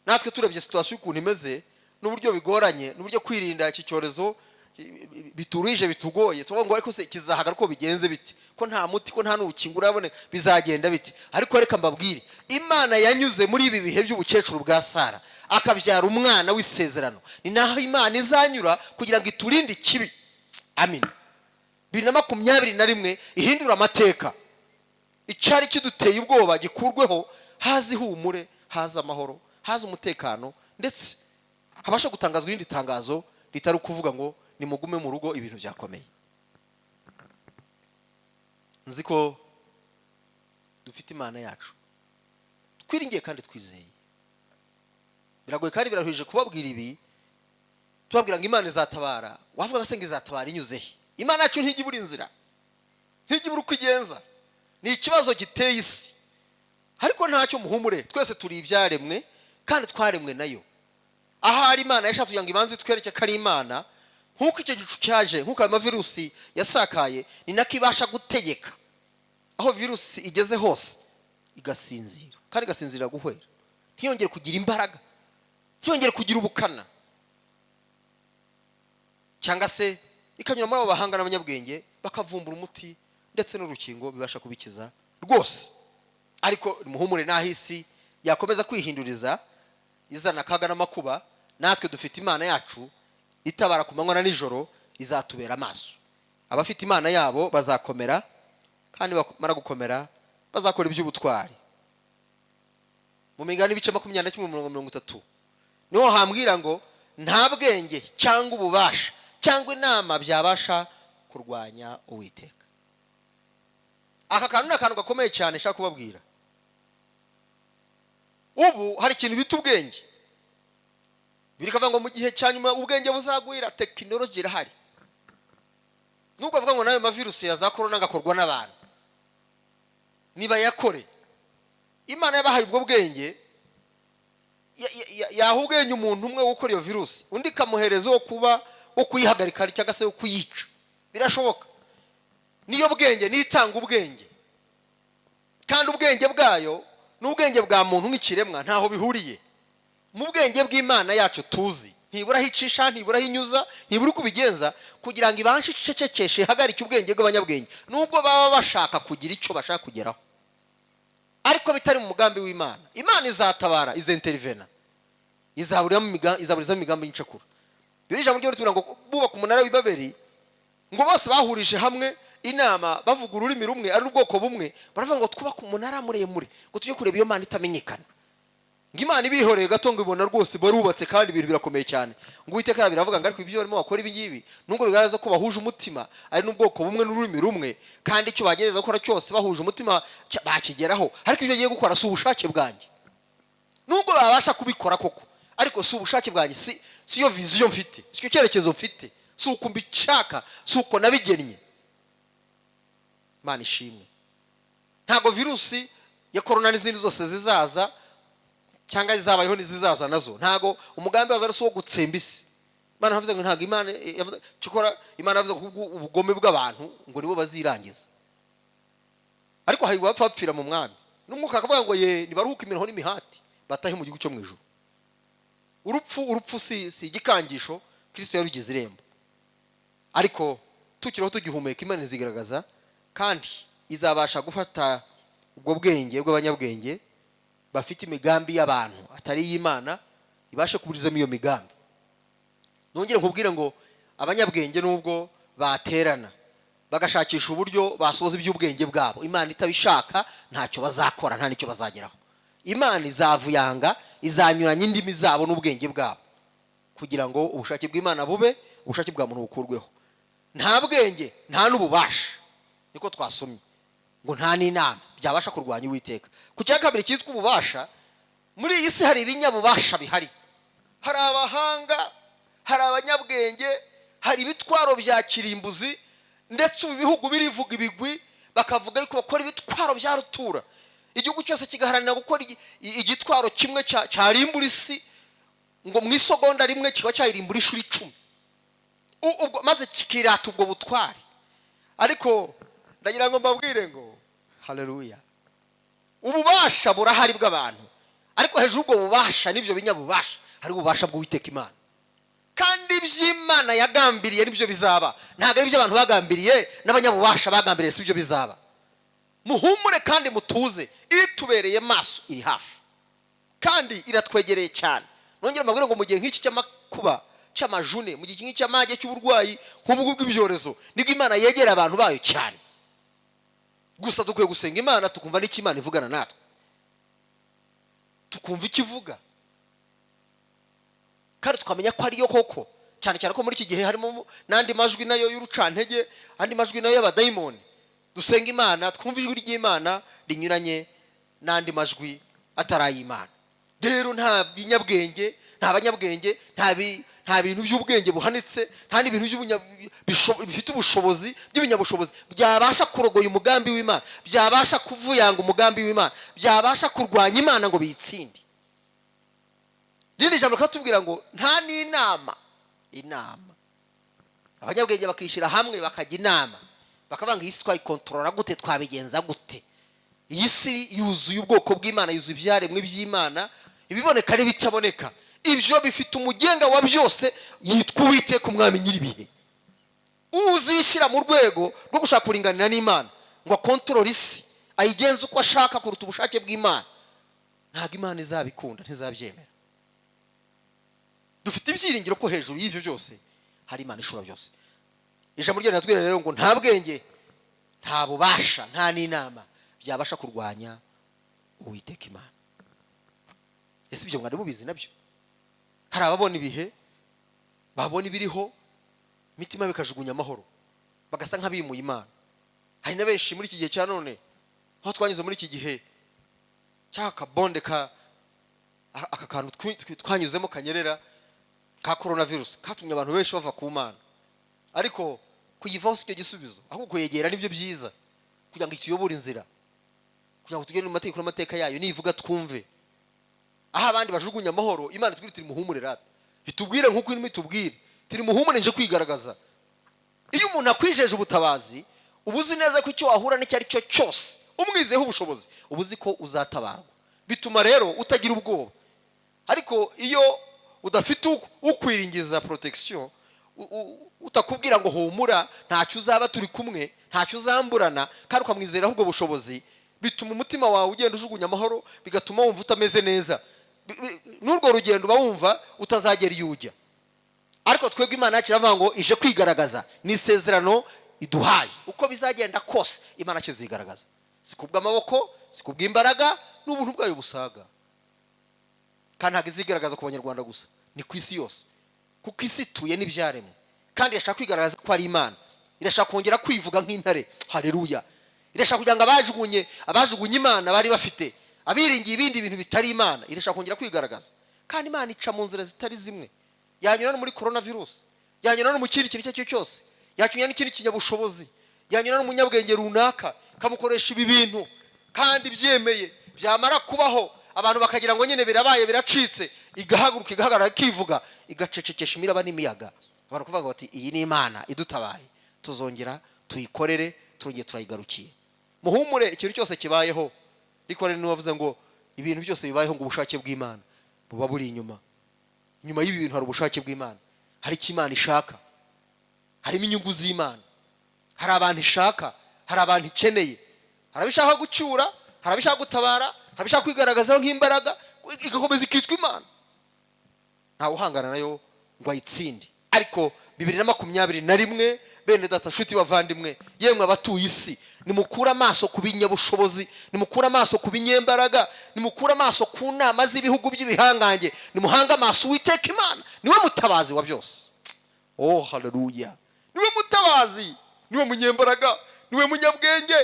Natwe turebye situation ukuntu imeze n'uburyo bigoranye, n'uburyo kwirinda iki cyorezo biturije, bitugoye, tuvuga ngo: "Ariko se kizahagarara uko bigenze bite, ko nta muti, ko nta n'urukingo uraboneka, bizagenda bite?" Ariko reka mbabwire, Imana yanyuze muri ibi bihe by'ubukecuru bwa Sara akabyara umwana w'isezerano, ni naho Imana izanyura kugira ngo iturinde ikibi. Amin. 2021 ihindura amateka, icyari kiduteye ubwoba gikurweho, haza ihumure, haza amahoro, haza umutekano, ndetse habasha gutangazwa irindi tangazo ritari ukuvuga ngo nimugume mu rugo, ibintu byakomeye. Nzi ko dufite Imana yacu twiringiye kandi twizeye. Biragoye kandi biraruhije kubabwira ibi, tubabwira ngo Imana izatabara. Wavuga se ngo izatabara inyuze he? Imana yacu ntijya ibura inzira, ntijya ibura uko igenza. Ni ikibazo giteye isi, ariko ntacyo, muhumure. Twese turi ibyaremwe kandi twaremwe nayo. Ahari Imana yashatse kugira ngo ibanze itwereke ko ari Imana, Nk'uko icyo gicu cyaje, nk'uko ayo mavirusi yasakaye, ni nako ibasha gutegeka aho virusi igeze hose igasinzira, kandi igasinzira guhwera, ntiyongere kugira imbaraga, ntiyongere kugira ubukana, cyangwa se ikanyura muri abo bahanga n'abanyabwenge bakavumbura umuti ndetse n'urukingo bibasha kubikiza rwose. Ariko muhumure, n'aho isi yakomeza kwihinduriza izana akaga n'amakuba, natwe dufite Imana yacu itabara ku manywa na nijoro, izatubera amaso. Abafite Imana yabo bazakomera, kandi bamara gukomera bazakora iby'ubutwari. Mu Migani ibice 21 umurongo 30 niho hambwira ngo nta bwenge cyangwa ububasha cyangwa inama byabasha kurwanya Uwiteka. Aka kantu ni akantu gakomeye cyane nshaka kubabwira. Ubu hari ikintu bita ubwenge. Bikavuga ngo mu gihe cya nyuma ubwenge buzagwira. Tekinoloji irahari, nubwo bavuga ngo n'ayo mavirusi ya za korona agakorwa n'abantu, nibayakore. Imana yabahaye ubwo bwenge, yaha ubwenge umuntu umwe wo gukora iyo virusi, undi ikamuhereza wo kuba wo kuyihagarika cyangwa se wo kuyica. Birashoboka. Niyo bwenge, niyo itanga ubwenge, kandi ubwenge bwayo n'ubwenge bwa muntu nk'ikiremwa ntaho bihuriye. Mu bwenge bw'Imana yacu tuzi, ntibura aho icisha, ntibura aho inyuza, ntibura uko ubigenza kugira ngo ibashe icecekeshe, ihagarike ubwenge bw'abanyabwenge, nubwo baba bashaka kugira icyo bashaka kugeraho ariko bitari mu mugambi w'Imana. Imana izatabara, izintervena, izaburizamo imigambi y'incakura. Biri ijambo ryo ritubwira ngo bubaka umunara w'i Babeli, ngo bose bahurije hamwe inama, bavuga ururimi rumwe, ari ubwoko bumwe, baravuga ngo twubake umunara muremure ngo tujye kureba iyo Mana itamenyekana. Ngo Imana ibihoreye gato, ngo ibona rwose barubatse kandi ibintu birakomeye cyane. Ngo Uwiteka biravuga ngo ariko ibyo barimo bakora ibi ngibi, nubwo bigaragaza ko bahuje umutima, ari n'ubwoko bumwe n'ururimi rumwe, kandi icyo bagerageza gukora cyose bahuje umutima bakigeraho, ariko ibyo bagiye gukora si ubushake bwanjye. Nubwo babasha kubikora koko, ariko si ubushake bwanjye, si yo vision mfite, si cyo cyerekezo mfite, si uko mbishaka, si uko nabigennye. Imana ishimwe. Ntabwo virusi ya korona n'izindi zose zizaza cyangwa izabayeho n'izizaza nazo, ntabwo umugambi wazo ari uwo gutsemba isi. Imana yavuze ngo ntabwo Imana yavuze cyokora, Imana yavuze ngo kubwo ubugome bw'abantu ngo nibo bazirangiza. Ariko hari bapfa bapfira mu Mwami, n'Umwuka akavuga ngo ye nibaruhuke imiruho n'imihati, batahe mu gihugu cyo mu ijuru. Urupfu si igikangisho, Kristo yarugize irembo. Ariko tukiriho tugihumeka, Imana izigaragaza kandi izabasha gufata ubwo bwenge bw'abanyabwenge bafite imigambi y'abantu atari iy'Imana, ibashe kuburizamo iyo migambi. Nongere nkubwire ngo abanyabwenge nubwo baterana bagashakisha uburyo basohoza iby'ubwenge bwabo, Imana itabishaka ntacyo bazakora, nta n'icyo bazageraho. Imana izavuyanga, izanyuranya indimi zabo n'ubwenge bwabo kugira ngo ubushake bw'Imana bube, ubushake bwa muntu bukurweho. Nta bwenge, nta n'ububasha, niko twasomye, ngo nta n'inama byabasha kurwanya Uwiteka. Ku cya kabiri cyitwa ububasha, muri iyi si hari ibinyabubasha bihari, hari abahanga, hari abanyabwenge, hari ibitwaro bya kirimbuzi, ndetse ubu ibihugu birivuga ibigwi, bakavuga yuko bakora ibitwaro bya rutura. Igihugu cyose kigaharanira gukora igitwaro kimwe cyarimbura isi, ngo mu isogonda rimwe kiba cyayirimbura inshuro 10. Ubwo maze kikirata ubwo butwari. Ariko ndagira ngo mbabwire ngo haleluya, ububasha burahari bw'abantu, ariko hejuru y'ubwo bubasha n'ibyo binyabubasha hari ububasha bw'Uwiteka Imana. Kandi iby'Imana yagambiriye nibyo bizaba, ntabwo ari ibyo abantu bagambiriye n'abanyabubasha bagambiriye, si byo bizaba. Muhumure kandi mutuze, itubereye maso, iri hafi kandi iratwegereye cyane. Nongere mbabwire ngo mu gihe nk'iki cy'amakuba, cy'amajune, mu gihe nk'iki cy'amage, cy'uburwayi nk'ubu bw'ibyorezo, nibwo Imana yegera abantu bayo cyane. Gusa dukwiye gusenga Imana, tukumva n'icyo Imana ivugana natwe, tukumva icyo ivuga kandi tukamenya ko ariyo koko, cyane cyane ko muri iki gihe harimo n'andi majwi nayo y'urucantege, andi majwi nayo y'abadayimoni. Dusenga Imana, twumve ijwi ry'Imana rinyuranye n'andi majwi atari ay'Imana. Rero nta binyabwenge, nta banyabwenge, nta bintu by'ubwenge buhanitse, nta n'ibintu bifite ubushobozi by'ibinyabushobozi byabasha kurogoya umugambi w'Imana, byabasha kuvuyanga umugambi w'Imana, byabasha kurwanya Imana ngo biyitsinde. Irindi jambo rikatubwira ngo nta n'inama, inama. Abanyabwenge bakishyira hamwe, bakajya inama, bakavuga ngo: "Iyi si twayikontorora gute? Twabigenza gute?" Iyi si yuzuye ubwoko bw'Imana, yuzuye ibyaremwe by'Imana, ibiboneka n'ibitaboneka. Ibyo bifite umugenga wa byose, yitwa Uwiteka Umwami nyir'ibihe. Uzishyira mu rwego rwo gushaka kuringanira n'Imana ngo akontorore isi, ayigenze uko ashaka kuruta ubushake bw'Imana, ntabwo Imana izabikunda, ntizabyemera. Dufite ibyiringiro ko hejuru y'ibyo byose hari Imana ishobora byose. Ijambo ryayo riratubwira rero ngo nta bwenge, nta bubasha, nta n'inama byabasha kurwanya Uwiteka Imana. Ese ibyo mwari mubizi nabyo? Hari ababona ibihe, babona ibiriho, imitima bikajugunya amahoro, bagasa nk'abimuye Imana. Hari na benshi muri iki gihe cya none, aho twanyuze muri iki gihe cy'aka kabonde ka aka kantu twanyuzemo kanyerera ka corona virus, katumye abantu benshi bava ku Mana. Ariko kuyivaho si cyo gisubizo, ahubwo kuyegera nibyo byiza, kugira ngo ituyobore inzira, kugira ngo tugende mu mategeko n'amateka yayo. Nivuga twumve. Aho abandi bajugunya amahoro, Imana itubwire turi muhumure rata, itubwire nk'uko irimo itubwire turi muhumure, nje kwigaragaza. Iyo umuntu akwijeje ubutabazi, uba uzi neza ko icyo wahura n'icyo ari cyo cyose, umwizeho ubushobozi, uba uzi ko uzatabarwa. Bituma rero utagira ubwoba. Ariko iyo udafite ukwiringiza protection, utakubwira ngo: "Humura, ntacyo uzaba, turi kumwe, ntacyo uzamburana," kandi ukamwizeraho ubwo bushobozi, bituma umutima wawe ugenda ujugunya amahoro, bigatuma wumva utameze neza. N'urwo rugendo uba wumva utazagera iyo ujya. Ariko twebwe Imana yacu iravuga ngo ije kwigaragaza. Ni isezerano iduhaye. Uko bizagenda kose, Imana yacu izigaragaza, si kubw'amaboko, si kubw'imbaraga, n'ubuntu bwayo busaga. Kandi ntabwo izigaragaza ku Banyarwanda gusa, ni ku isi yose, kuko isi ituye n'ibyaremwe. Kandi irashaka kwigaragaza ko ari Imana, irashaka kongera kwivuga nk'intare. Hareruya! Irashaka kugira ngo abajugunye Imana bari bafite, abiringiye ibindi bintu bitari Imana, irashaka kongera kwigaragaza. Kandi Imana ica mu nzira zitari zimwe. Yanyura no muri corona virus, yanyura no mu kindi kintu icyo ari cyo cyose, yanyura n'ikindi kinyabushobozi, yanyura n'umunyabwenge runaka, ikamukoresha ibi bintu kandi byemeye. Byamara kubaho, abantu bakagira ngo nyine birabaye, biracitse, igahaguruka, igahagarara, ikivuga, igacecekesha imiraba n'imiyaga. Abantu kuvuga ngo bati: "Iyi ni Imana idutabaye, tuzongera tuyikorere, turongeye turayigarukiye." Muhumure, ikintu cyose kibayeho. Ariko rero niwe ngo ibintu byose bibayeho, ngo ubushake bw'Imana buba buri inyuma. Inyuma y'ibi bintu hari ubushake bw'Imana, hari icyo Imana ishaka, harimo inyungu z'Imana, hari abantu ishaka, hari abantu ikeneye, hari abishaka gucyura, hari abishaka gutabara, hari abishaka kwigaragazaho nk'imbaraga, igakomeza ikitwa Imana. Ntawe uhangana nayo ngo ayitsinde. Ariko 2021, bene data, nshuti, bavandimwe, yemwe abatuye isi, nimukure amaso ku binyabushobozi, nimukure amaso ku binyembaraga, nimukure amaso ku nama z'ibihugu by'ibihangange, nimuhange amaso Uwiteka Imana. Niwe mutabazi wa byose. Oh haleluya! Niwe mutabazi, niwe munyembaraga, niwe munyabwenge,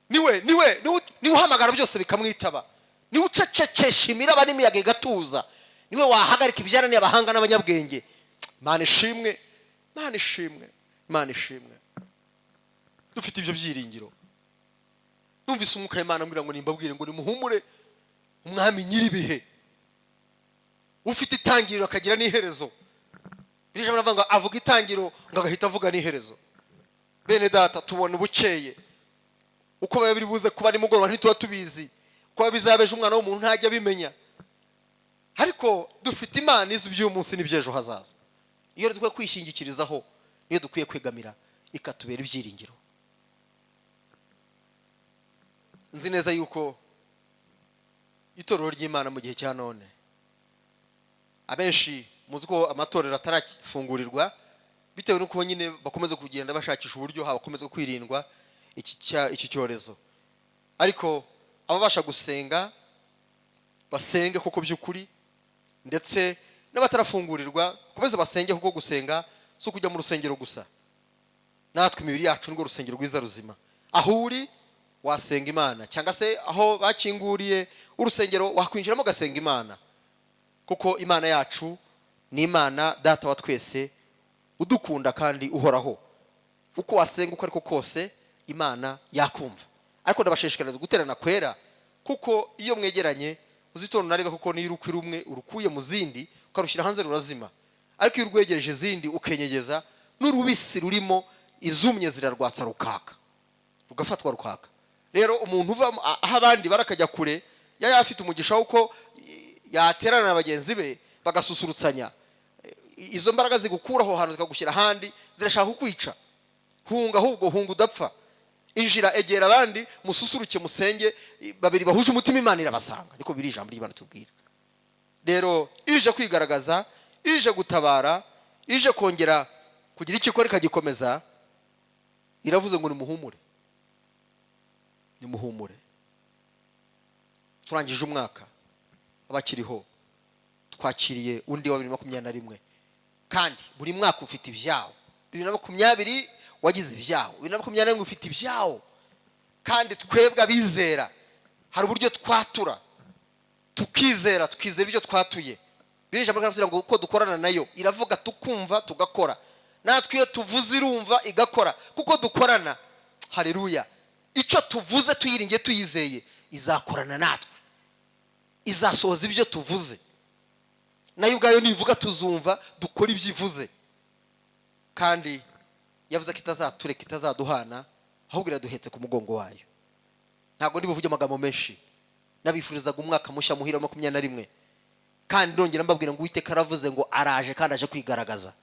niwe uhamagara byose bikamwitaba, niwe ucecekesha imiraba n'imiyaga igatuza, niwe wahagarika ibyananiye abahanga n'abanyabwenge. Imana ishimwe, Imana ishimwe, Imana ishimwe. Dufite ibyo byiringiro. Numvise Umwuka w'Imana ambwira ngo nimbabwire ngo nimuhumure, Umwami nyir'ibihe ufite itangiriro akagira n'iherezo. Iri jambo ravuga ngo avuga itangiriro, ngo agahita avuga n'iherezo. Bene data, tubona ubukeye, uko biba biri buze kuba nimugoroba ntituba tubizi, uko bizaba ejo umwana w'umuntu ntajya abimenya. Ariko dufite Imana izi iby'uyu munsi n'iby'ejo hazaza. Iyo dukwiye kwishingikirizaho, niyo dukwiye kwegamira, ikatubera ibyiringiro. Nzi neza yuko itorero ry'Imana mu gihe cya none, abenshi muzi ko amatorero atarafungurirwa, bitewe n'uko nyine bakomeza kugenda bashakisha uburyo habakomeza kwirindwa iki cyorezo. Ariko ababasha gusenga basenge koko by'ukuri, ndetse n'abatarafungurirwa bakomeze basenge, kuko gusenga si ukujya mu rusengero gusa. Natwe imibiri yacu nirwo rusengero rwiza ruzima. Aho uri wasenga Imana, cyangwa se aho bakinguriye urusengero wakwinjiramo ugasenga Imana, kuko Imana yacu ni Imana Data wa twese udukunda kandi uhoraho. Uko wasenga uko ariko kose, Imana yakumva. Ariko ndabashishikariza guterana kwera, kuko iyo mwegeranye uzitonda unarebe, kuko niyo urukwi rumwe urukuye mu zindi ukarushyira hanze rurazima, ariko iyo urwegereje izindi ukenyegeza, N'urubisi rurimo izumye zirarwatsa, rukaka, rugafatwa rukaka. Rero umuntu uva aho abandi barakajya kure, yari afite umugisha w'uko yaterana na bagenzi be bagasusurutsanya. Izo mbaraga zigukura aho hantu zikagushyira ahandi zirashaka kukwica. Hunga ahubwo, hunga udapfa. Injira, egera abandi, mususuruke, musenge. Babiri bahuje umutima Imana irabasanga, niko biri ijambo ry'Imana tubwira. Rero ije kwigaragaza, ije gutabara, ije kongera kugira icyo ikora ikagikomeza. Iravuze ngo nimuhumure, nimuhumure. Turangije umwaka, abakiriho twakiriye undi wa 2021, kandi buri mwaka ufite ibyawo. 2020 wagize ibyawo, 2021 ufite ibyawo. Kandi twebwe abizera hari uburyo twatura tukizera, tukizera ibyo twatuye. Biri ijambo ry'Imana ngo uko dukorana nayo, iravuga tukumva tugakora. Natwe iyo tuvuze irumva igakora, kuko dukorana. Haleluya! Icyo tuvuze tuyiringiye, tuyizeye, izakorana natwe, izasohoza ibyo tuvuze. Nayo ubwayo nivuga tuzumva, dukora ibyo ivuze. Kandi yavuze ko itazatureka, itazaduhana, ahubwo iraduhetse ku mugongo wayo. Ntabwo ndi buvuge amagambo menshi. Nabifurizaga umwaka mushya muhira wa 21, kandi nongera mbabwira ngo Uwiteka aravuze ngo araje, kandi aje kwigaragaza.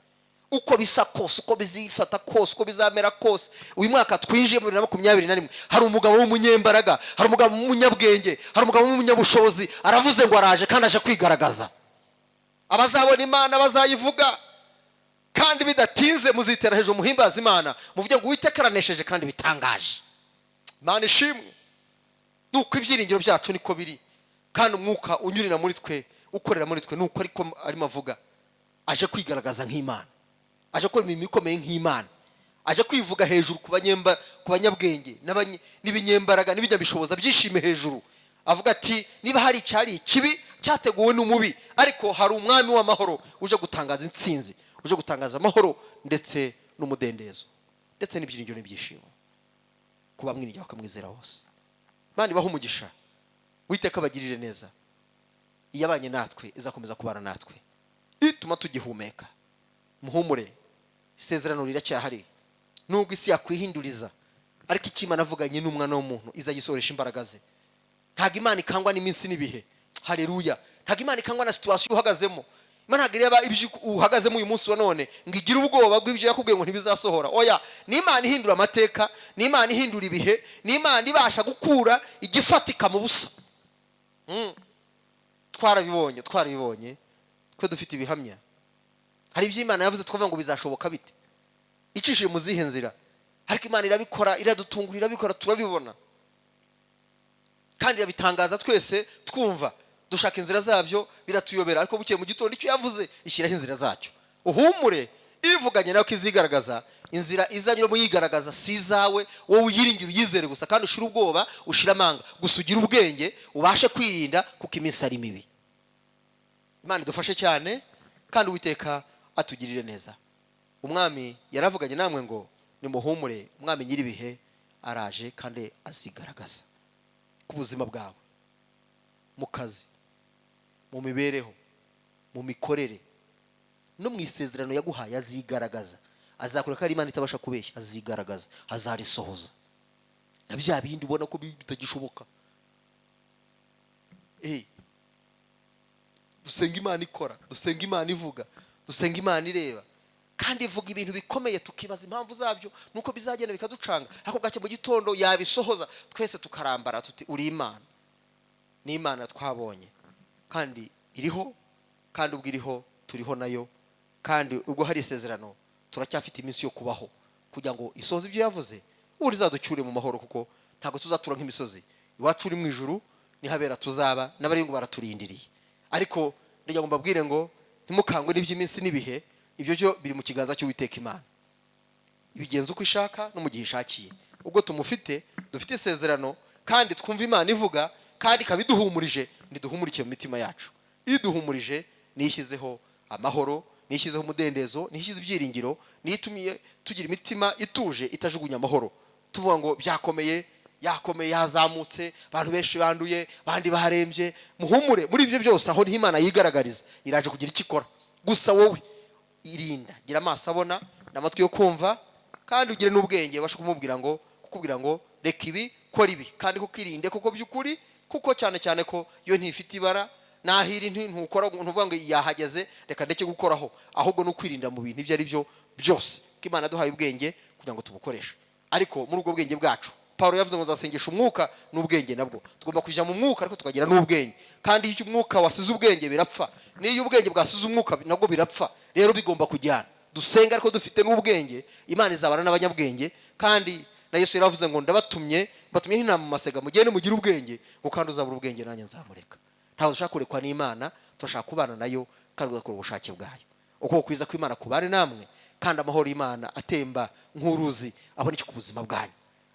Uko bisa kose, uko bizifata kose, uko bizamera kose, uyu mwaka twinjiye muri 2021, hari umugabo w'umunyembaraga, hari umugabo w'umunyabwenge, hari umugabo w'umunyabushobozi. Aravuze ngo araje kandi aje kwigaragaza. Abazabona Imana bazayivuga, kandi bidatinze muzitera hejuru muhimbaza Imana, muvuge ngo Uwiteka aranesheje kandi bitangaje. Imana ishimwe. Nuko ibyiringiro byacu niko biri, kandi umwuka unyurira muri twe, ukorera muri twe, nuko ariko arimo avuga. Aje kwigaragaza nk'Imana, aje gukora imirimo ikomeye nk'Imana, aje kwivuga hejuru ku banyabwenge n'ibinyembaraga n'ibinyabishoboza byishime hejuru. Avuga ati niba hari icyari ikibi cyateguwe n'umubi, ariko hari umwami w'amahoro uje gutangaza intsinzi, uje gutangaza amahoro ndetse n'umudendezo ndetse n'ibyiringiro n'ibyishimo ku bamwiringira bakamwizera hose. Imana ibahe umugisha, Uwiteka abagirire neza. Iyabanye natwe izakomeza kubana natwe, ituma tugihumeka. Muhumure, isezerano riracyahari. Nubwo isi yakwihinduriza, ariko icyo Imana avuganye n'umwana w'umuntu izagisohoresha imbaraga ze. Ntabwo Imana ikangwa n'iminsi n'ibihe. Haleluya! Ntabwo Imana ikangwa na situation uhagazemo. Imana ntabwo ireba ibyo uhagazemo uyu munsi wa none ngo igire ubwoba bw'ibyo yakubwiye ngo ntibizasohora. Oya, ni Imana ihindura amateka, ni Imana ihindura ibihe, ni Imana ibasha gukura igifatika mu busa. Twarabibonye, twarabibonye, twe dufite ibihamya. Hari ibyo Imana yavuze twavuga ngo bizashoboka bite, icishije mu zihe nzira? Ariko Imana irabikora, iradutungura, irabikora turabibona, kandi irabitangaza twese twumva. Dushaka inzira zabyo biratuyobera, ariko bukeye mu gitondo icyo yavuze ishyiraho inzira zacyo. Uhumure, ivuganye nawe ko izigaragaza. Inzira izanyuramo yigaragaza si izawe. Wowe uyiringire, uyizere gusa, kandi ushire ubwoba, ushire amanga gusa, ugire ubwenge, ubashe kwirinda, kuko iminsi ari mibi. Imana idufashe cyane, kandi Uwiteka atugirire neza. Umwami yaravuganye namwe ngo nimuhumure, umwami nyir'ibihe araje kandi azigaragaza ku buzima bwawe, mu kazi, mu mibereho, mu mikorere no mu isezerano yaguhaye. Azigaragaza, azakora ko ari Imana itabasha kubeshya. Azigaragaza, azarisohoza na bya bindi ubona ko bitagishoboka. Dusenga Imana ikora, dusenga Imana ivuga, dusenga Imana ireba, kandi ivuga ibintu bikomeye tukibaza impamvu zabyo nuko bizagenda bikaducanga, ariko bwacye mu gitondo yabisohoza, twese tukarambara tuti uri Imana. Ni Imana twabonye kandi iriho, kandi ubwo iriho turiho nayo, kandi ubwo hari isezerano turacyafite iminsi yo kubaho kugira ngo isohoze ibyo yavuze, ubundi izaducyure mu mahoro, kuko ntabwo tuzatura nk'imisozi. Iwacu uri mu ijuru, nihabera tuzaba, n'abari ngo baraturindiriye. Ariko ndagira ngo mbabwire ngo ntimukangwe n'iby'iminsi n'ibihe. Ibyo byo biri mu kiganza cy'Uwiteka Imana, ibigenza uko ishaka no mu gihe ishakiye. Ubwo tumufite, dufite isezerano, kandi twumva Imana ivuga kandi ikaba iduhumurije, ntiduhumurikiye mu mitima yacu. Iduhumurije niyo ishyizeho amahoro, niyo ishyizeho umudendezo, niyo ishyize ibyiringiro, niyo itumiye tugira imitima ituje itajugunya amahoro, tuvuga ngo byakomeye, yakomeye, yazamutse, abantu benshi banduye, abandi barembye. Muhumure, muri ibyo byose aho niho Imana yigaragariza. Iraje kugira icyo ikora. Gusa wowe irinda, gira amaso abona. n'amatwi yo kumva, kandi ugire n'ubwenge ubashe kumubwira ngo, kukubwira ngo reka ibi, kora ibi, kandi kukirinde kuko by'ukuri, kuko cyane cyane ko yo ntifite ibara nahiri, ntukora ntuvuga ngo yahageze reka ndeke gukoraho, ahubwo ni ukwirinda mu bintu ibyo ari byo byose, ko Imana yaduhaye ubwenge kugira ngo tubukoreshe. Ariko muri ubwo bwenge bwacu, Paul yavuze ngo zasengesha umwuka n'ubwenge, nabwo tugomba kujya mu mwuka ariko tukagira n'ubwenge. Kandi iyo umwuka wasize ubwenge birapfa, n'iyo ubwenge bwasize umwuka nabwo birapfa. Rero bigomba kujyana. Dusenga ariko dufite n'ubwenge. Imana izabana n'abanyabwenge. Kandi na Yesu yaravuze ngo ndabatumye, batumye nk'intama mu masega, mugende mugire ubwenge, ngo kandi uzabura ubwenge nanjye nzamureka. Ntabwo dushaka kurekwa n'Imana, turashaka kubana nayo kandi tugakora ubushake bwayo. Ukuboko kwiza kw'Imana kubane namwe, kandi amahoro y'Imana atemba nk'uruzi aboneke ku buzima bwanyu,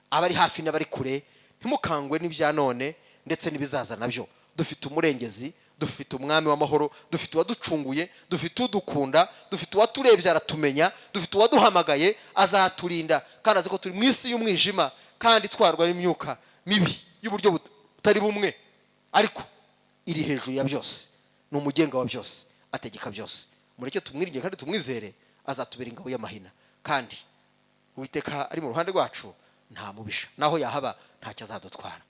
abari hafi n'abari kure. Ntimukangwe n'ibya none ndetse n'ibizaza nabyo. Dufite umurengezi, dufite umwami w'amahoro, dufite uwaducunguye, dufite udukunda, dufite uwaturebye aratumenya, dufite uwaduhamagaye azaturinda, kandi azi ko turi mu isi y'umwijima kandi itwarwa n'imyuka mibi y'uburyo butari bumwe, ariko iri hejuru ya byose, ni umugenga wa byose, ategeka byose. Mureke tumwiringire kandi tumwizere, azatubera ingabo y'amahina. Kandi Uwiteka ari mu ruhande rwacu, nta mubisha naho yahaba ntacyo azadutwara.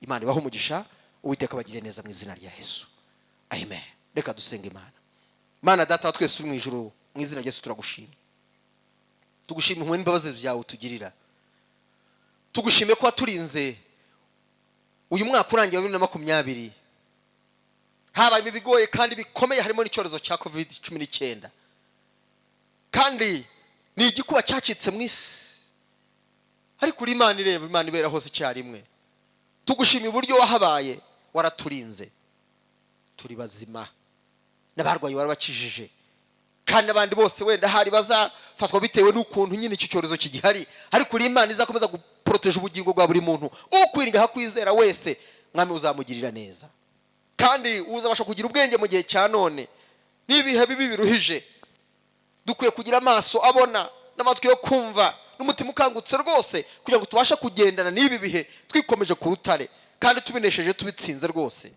Imana ibahe umugisha, Uwiteka abagire neza mu izina rya Yesu, amen. Reka dusenga Imana. Imana Data wa twese uri mu ijuru, mu izina rya Yesu turagushima, tugushima impuhwe n'imbabazi byawe utugirira. Tugushime ko waturinze uyu mwaka urangiye wa 2020. Habayemo ibigoye kandi bikomeye, harimo n'icyorezo cya COVID-19, kandi ni igikuba cyacitse mu isi. Ariko uri Imana ireba, Imana ibera hose icyarimwe. Tugushima uburyo wahabaye, waraturinze, turi bazima, n'abarwayi warabakijije, kandi abandi bose wenda hari bazafatwa bitewe n'ukuntu nyine icyo cyorezo kigihari, ariko uri Imana izakomeza guporoteje ubugingo bwa buri muntu. Ukwirinda hakwizera wese, Mwami, uzamugirira neza, kandi uzabasha kugira ubwenge mu gihe cya none n'ibihe bibi biruhije. Dukwiye kugira amaso abona n'amatwi yo kumva n'umutima ukangutse rwose, kugira ngo tubashe kugendana n'ibi bihe twikomeje ku rutare, kandi tubinesheje, tubitsinze rwose.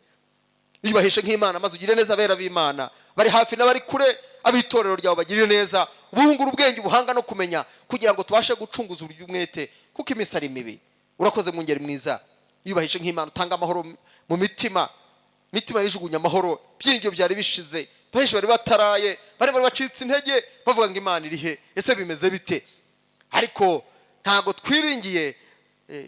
Yubahishe nk'Imana, maze ugire neza abera b'Imana bari hafi n'abari kure, ab'itorero ryawe bagirire neza, ubungura ubwenge, ubuhanga no kumenya, kugira ngo tubashe gucunguza uburyo umwete, kuko iminsi ari mibi. Urakoze mwungeri mwiza. Yubahishe nk'Imana, utanga amahoro mu mitima. Mitima yijugunya amahoro, byiringiro byari bishize, benshi bari bataraye, bari bacitse intege, bavuga ngo Imana iri he, ese bimeze bite? Ariko ntabwo twiringiye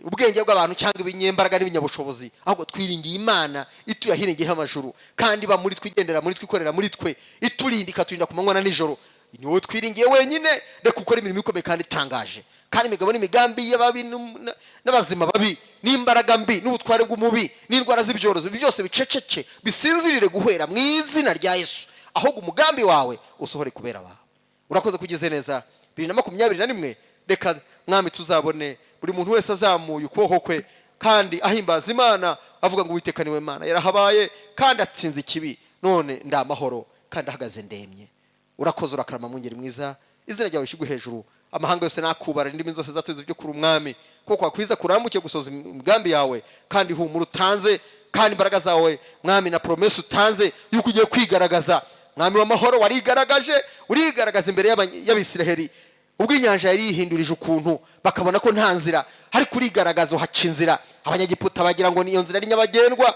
ubwenge bw'abantu cyangwa ibinyembaraga n'ibinyabushobozi, ahubwo twiringiye Imana ituye ahirengeyeho amajuru, kandi iba muri twe, igendera muri twe, ikorera muri twe, iturinda, ikaturinda ku manywa na nijoro. Ni wowe twiringiye wenyine. Reka ukore imirimo ikomeye kandi itangaje, kandi imigabo n'imigambi y'ababi n'abazima babi n'imbaraga mbi n'ubutware bw'umubi n'indwara z'ibyorezo, ibi byose biceceke, bisinzirire guhera mu izina rya Yesu, ahubwo umugambi wawe usohore kubera abawe. Urakoze kugeze neza 2021. Reka Mwami tuzabone buri muntu wese azamuye ukuboko kwe kandi ahimbaza Imana, avuga ngo Uwiteka niwe Mana, yarahabaye kandi atsinze ikibi, none ndi amahoro kandi ahagaze ndemye. Urakoze, urakarama mwungeri mwiza. Izina ryawe rishyirwe hejuru, amahanga yose nakubara, indimi zose zatuze ibyo kuri umwami, kuko kwakwiza kurambuke gusohoza imigambi yawe, kandi humura utanze, kandi imbaraga zawe Mwami na promesse utanze yuko ugiye kwigaragaza. Mwami w'amahoro, warigaragaje, urigaragaza imbere y'Abisiraheli ubwo inyanja yari yihindurije ukuntu, bakabona ko nta nzira, ariko urigaragaza uhaca inzira. Abanyagiputa bagira ngo niyo nzira ari nyabagendwa,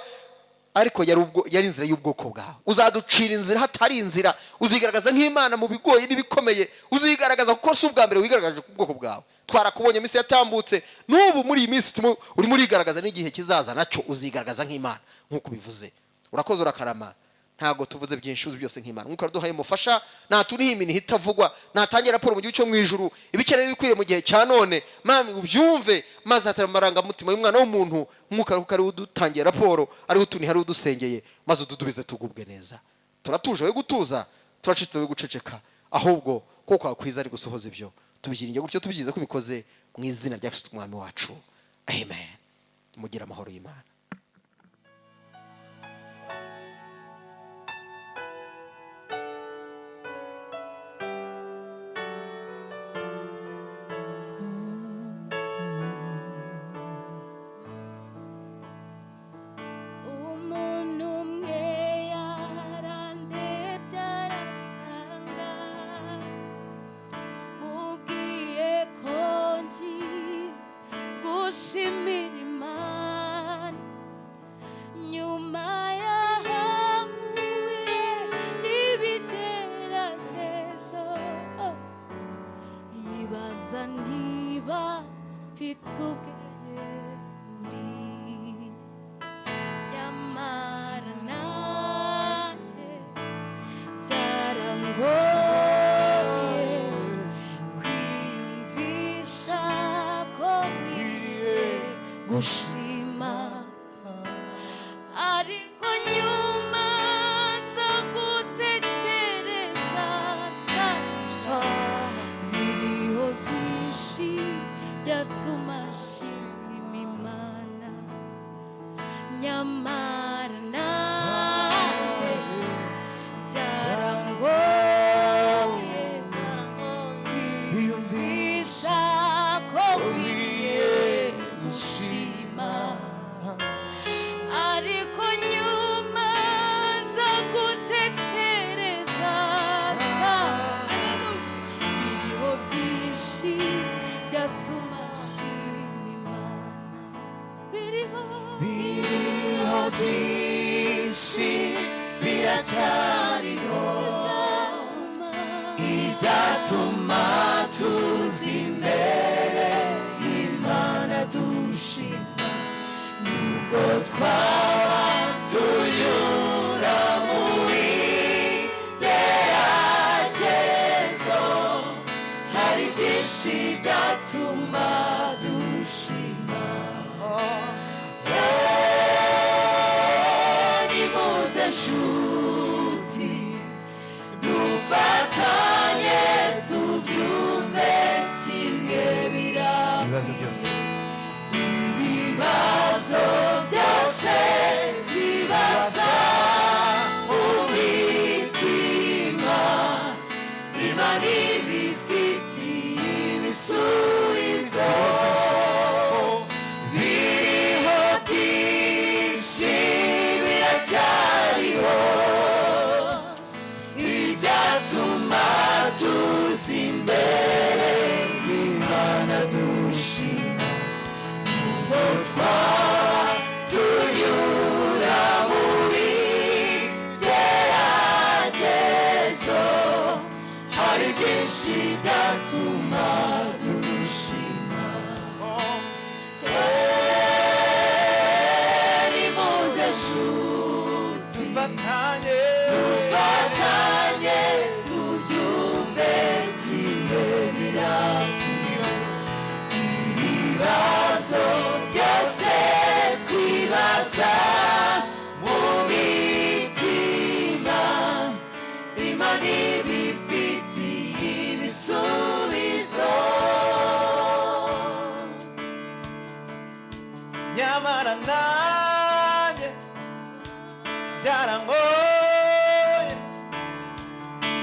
ariko yari inzira y'ubwoko bwawe. Uzaducira inzira hatari inzira, uzigaragaza nk'Imana mu bigoye n'ibikomeye, uzigaragaza kuko si ubwa mbere wigaragaje ku bwoko bwawe. Twarakubonye iminsi yatambutse, n'ubu muri iyi minsi urimo urigaragaza, n'igihe kizaza nacyo uzigaragaza nk'Imana nk'uko ubivuze. Urakoze, urakarama. Ntabwo tuvuze byinshi, uzi byose nk'Imana. Mwuka waduhaye umufasha natuniha iminiha itavugwa, natangira raporo mu gihugu cyo mu ijuru, ibikenewe bikwiriye mu gihe cya none. Mami, ubyumve, maze hatari amarangamutima y'umwana w'umuntu. Mwuka kuko ariwe udutangiye raporo, ariwe utuniha, ariwe udusengeye, maze ududubize tugubwe neza. Turatuje we gutuza, turacitse we guceceka, ahubwo kuko wakwiza ari gusohoza ibyo tubyiringiye gutyo, tubyize ko ubikoze mu izina rya Kristo Umwami wacu, amen. Mugire amahoro y'Imana. Umuntu umwe yarandebye aratangara, mubwira Gushimira Imana nyuma yahamuye n'ibigeragezo, yibaza niba mfite ubwenge muri njye. Nyamara nanjye byarangoye kwiyumvisha ko nkwiye gushima, ariko nyuma nza gutekereza nsanga biriho byinshi byatuma nshima Imana. Nyamara nanjye byarangoye kwiyumvisha ko nkwiye gushima, ariko nyuma nza gutekereza nsanga biriho byinshi byatuma nshima Imana. Biriho, Biriho byinshi, biracyariho byatuma ibyatuma tuza imbere y'Imana dushima, nubwo twaba tunyura mu bigeragezo. Hari byinshi byatuma dushima. Nimuze nshuti, dufatanye tubyumve kimwe, Ibibazo byose, ibibazo byose twibaza mu mitima, Imana ibifitiye ibisubizo. Biriho byinshi, biracyariho ibyatuma tuza imbere y'Imana dushima, nubwo twaba tunyura mu bigeragezo. Hari byinshi byatuma dushima. Nimuze nshuti, dufatanye, dufatanye tubyumve kimwe, birakwiye. Ibibazo byose twibaza mu mitima, Imana ibifitiye ibisubizo. Nyamara nanjye byarangoye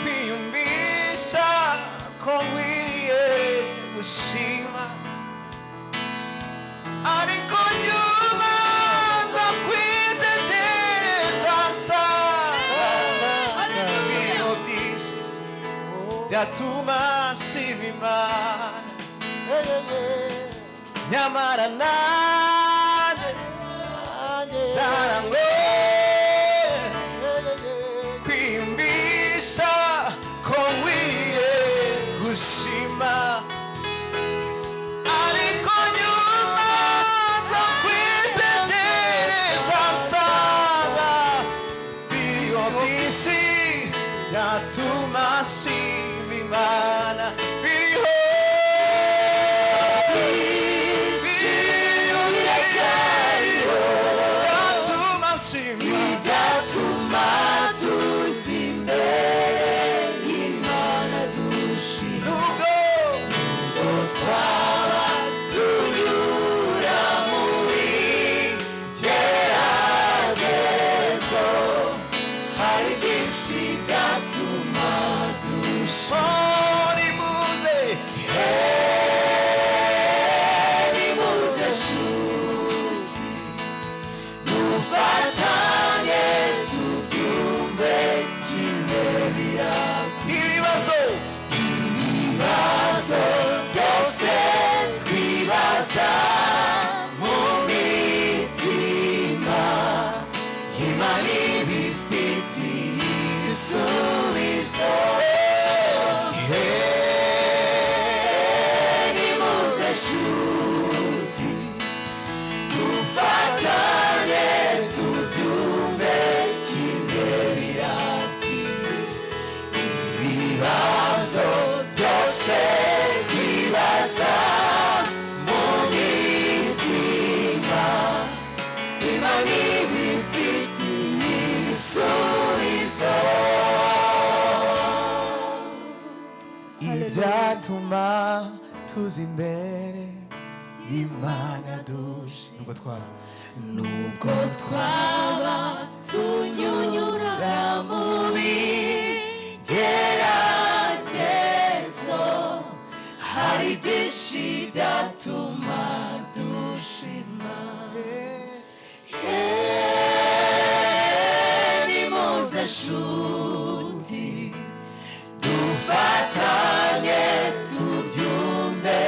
kwiyumvisha ko nkwiriye gushima, ariko nyuma nza kwitegereza nsanga biriho byinshi byatuma nshima Imana. Nyamara nanjye byarangoye kwiyumvisha ko nkwiriye gushima, ariko nyuma nza kwitegereza nsanga biriho byinshi byatuma nshima Imana. Biriho, biriho, biracyariho byatuma nshima, Ibyatuma tuza imbere y'Imana dushima, nubwo twaba tunyura mu bigeragezo. Hari byinshi byatuma dushima. Nimuze, Nimuze nshuti, dufatanye tubyumve kimwe, birakwiye. Ibibazo, Ibibazo byose twibaza. Byatuma tuza imbere y'Imana duje, nubwo twaba, Nubwo twaba tunyura mu bigeragezo, hari byinshi byatuma dushima. Nimuze nshuti, dufatanye tubyumve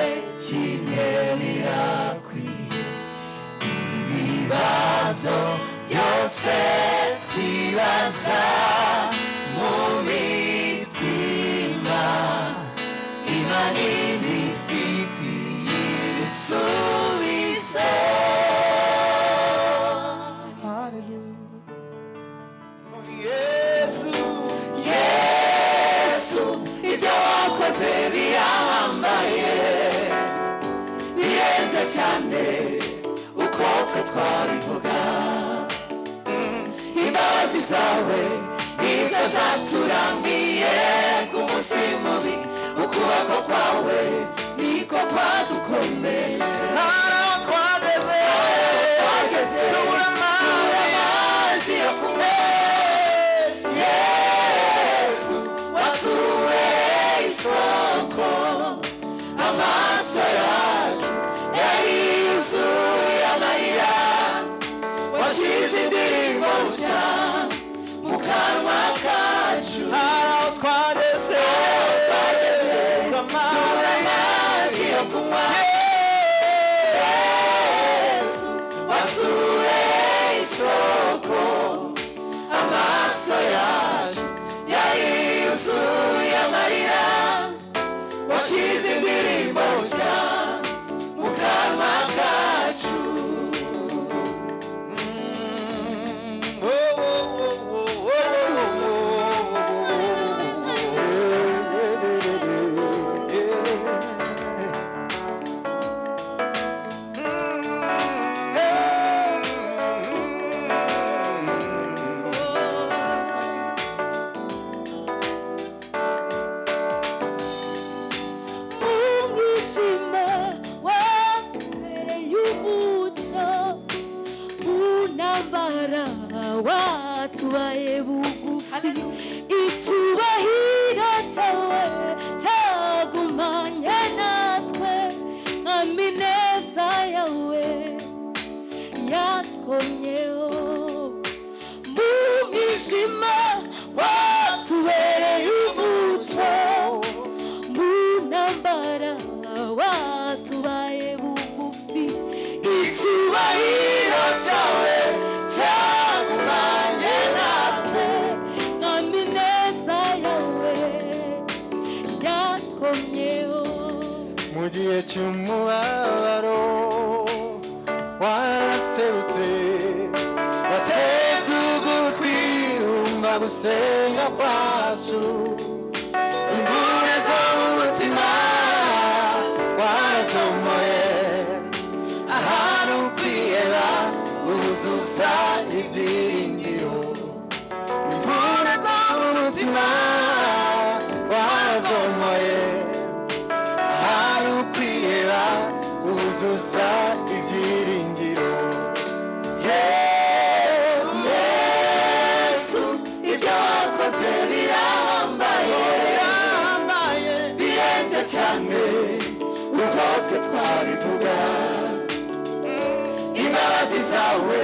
kimwe, birakwiye. Ibibazo byose twibaza mu mitima, Imana ibifitiye ibisubizo. Yesu, Yesu, ibyo wakoze birahambaye, birenze cyane uko twe twabivuga. Imbabazi zawe nizo zaturamiye ku munsi mubi, ukuboko kwawe niko kwadukomeje. Hari aho twageze, Twageze, tubura tubura amazi. Amazi yo kunywa. Yesu, watubereye isoko, amaso yacu yari yuzuye amarira, washyize indirimbo nshya mu kanwa kacu. Hari aho twageze, Twageze, tubura tubura amazi. Amazi yo kunywa. Yesu, watubereye isoko, amaso yacu yari yuzuye amarira, washyize indirimbo nshya mu kanwa kacu. Oh, oh, oh, oh, oh, oh, oh, oh. Umwijima watubereye umucyo, mu ntambara watubaye bugufi, icyubahiro cyawe cyagumanye natwe, mwami, neza yawe yatwomyeho. Mu mwijima watubereye umucyo, mu ntambara watubaye bugufi, icyubahiro cyawe cyagumanye natwe, mwami, neza yawe yatwomyeho. Mu gihe cy'umubabaro waraserutse, wateze ugutwi wumva gusenga kwacu, imvune zo mu mutima warazomoye, ahantu kwiheba uzuza ibyiringiro. Imvune zo mu mutima warazomoye, hari ukwiheba uzuza ibyiringiro. Yesu, ibyo wakoze birahambaye, birenze cyane uko twe twabivuga. Imbabazi zawe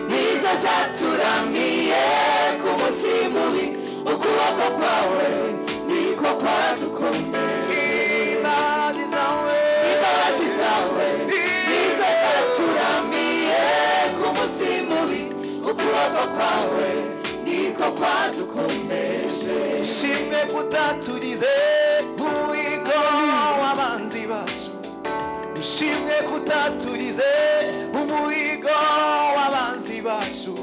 nizo zaturamiye ku munsi mubi, ukuboko kwawe niko kwadukomeye. Imbabazi zawe, Imbabazi zawe nizo zaturamiye ku munsi mubi, ukuboko kwawe niko kwadukomeje. Ushimwe kutatugize umuhigo w'abanzi bacu, ushimwe kutatugize umuhigo w'abanzi bacu.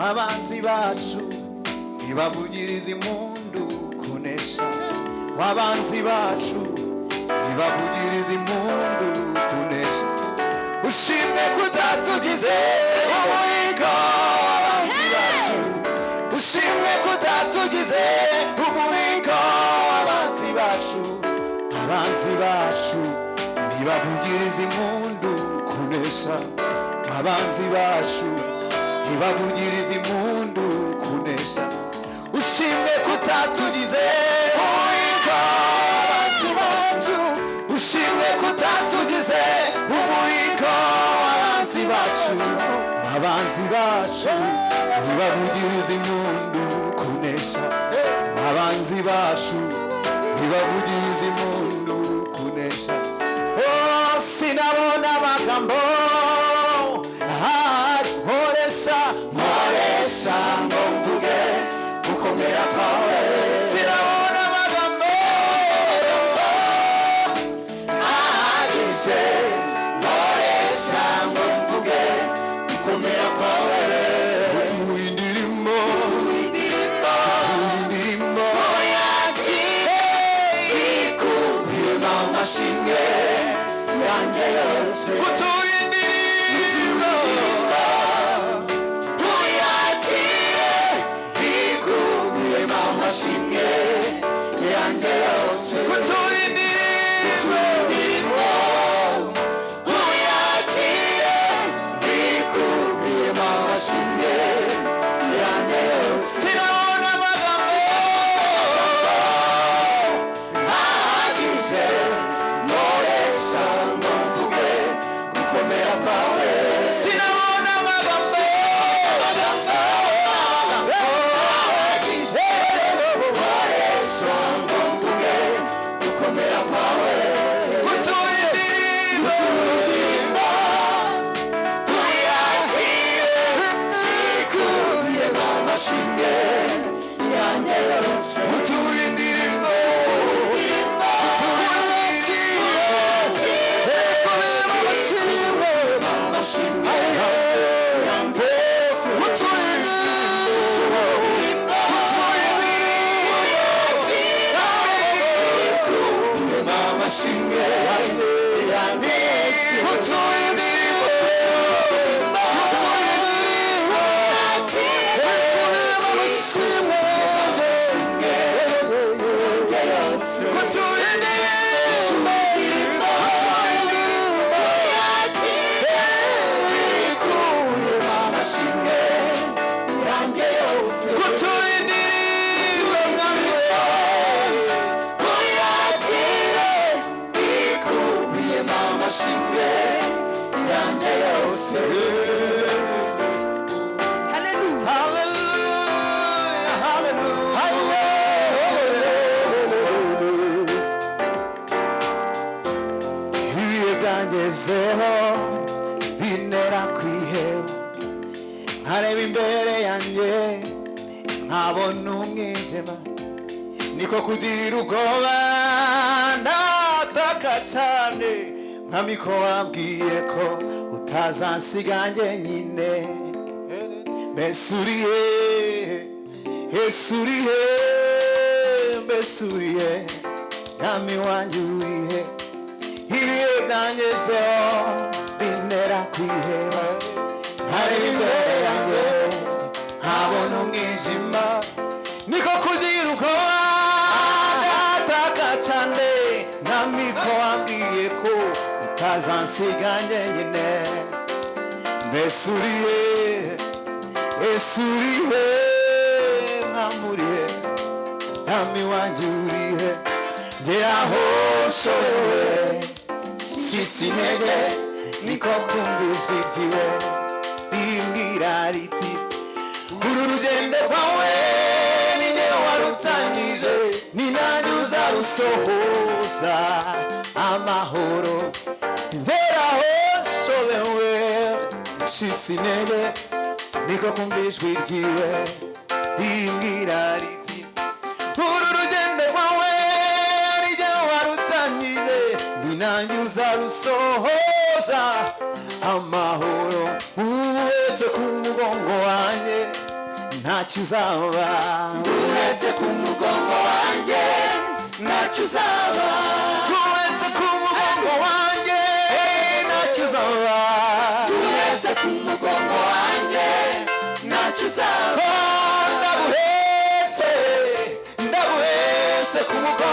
Abanzi bacu ntibavugiriza impundu kunesha, w'abanzi bacu ntibavugiriza impundu kunesha. Ushimwe kutatugize umuhigo w'abanzi bacu, ushimwe kutatugize umuhigo w'abanzi bacu. Abanzi Ntibavugirize impundu kunesha abanzi bacu, ntibavugirize impundu kunesha. Ushimwe kutatugize umuhigo abanzi bacu, ushimwe kutatugize umuhigo abanzi bacu. Abanzi bacu ntibavugirize impundu kunesha, abanzi bacu ntibavugirize impundu kunesha. Oh, sinabona amagambo nkoresha, nkoresha ngo mvuge gukomera kwawe. Sinabona amagambo ahagije nkoresha ngo mvuge gukomera kwawe. Utuye indirimbo, utuye indirimbo yakire ikubiyemo amashimwe yanjye yose. Utuye indirimbo uyakire ikubiyemo amashimwe yanjye yose. Utuye indirimbo uyakire ikubiyemo amashimwe yanjye yose. Sinabona amagambo ahagije nkoresha ngo mvuge gukomera kwawe. Sinabona amagambo ahagije nkoresha ngo mvuge gukomera kwawe. Utuye indirimbo uyakire ikubiyemo amashimwe yanjye yose. Utuye indirimbo Hallelujah, hallelujah. Ibihe byangezeho bintera kwiheba, nkareba imbere yanjye nkabona umwijima, niko kugira ubwoba ndataka cyane. Mwami, ko wambwiye ko utazansiga njyenyine, mbese urihe? Ese urihe? Mbese urihe? Mwami wanjye, urihe? Ibihe byangezeho bintera kwiheba, nkareba imbere yanjye nkabona umwijima, niko kugira ubwoba ndataka cyane. Mwami, ko wambwiye ko utazansiga njyenyine, mbese urihe? Ese urihe? Mwami, urihe? Mwami wanjye, urihe? Ngera aho nshobewe, ncitse intege, niko kumva ijwi ryiwe rimbwira riti: "Uru rugendo rwawe ni jye warutangije, ni nanjye uzarusohoza amahoro." Ngera aho nshobewe, ncitse intege, niko kumva ijwi ryiwe rimbwira riti: "Uru rugendo rwawe ni jye warutangije, ni nanjye uzarusohoza amahoro." Uhetse ku mugongo wanjye ntacyo uzaba. Uhetse ku mugongo wanjye ntacyo uzaba. Uhetse ku mugongo wanjye ntacyo uzaba. Uhetse ku mugongo wanjye ntacyo uzaba. Oh, ndaguhetse, ndaguhetse ku mugongo.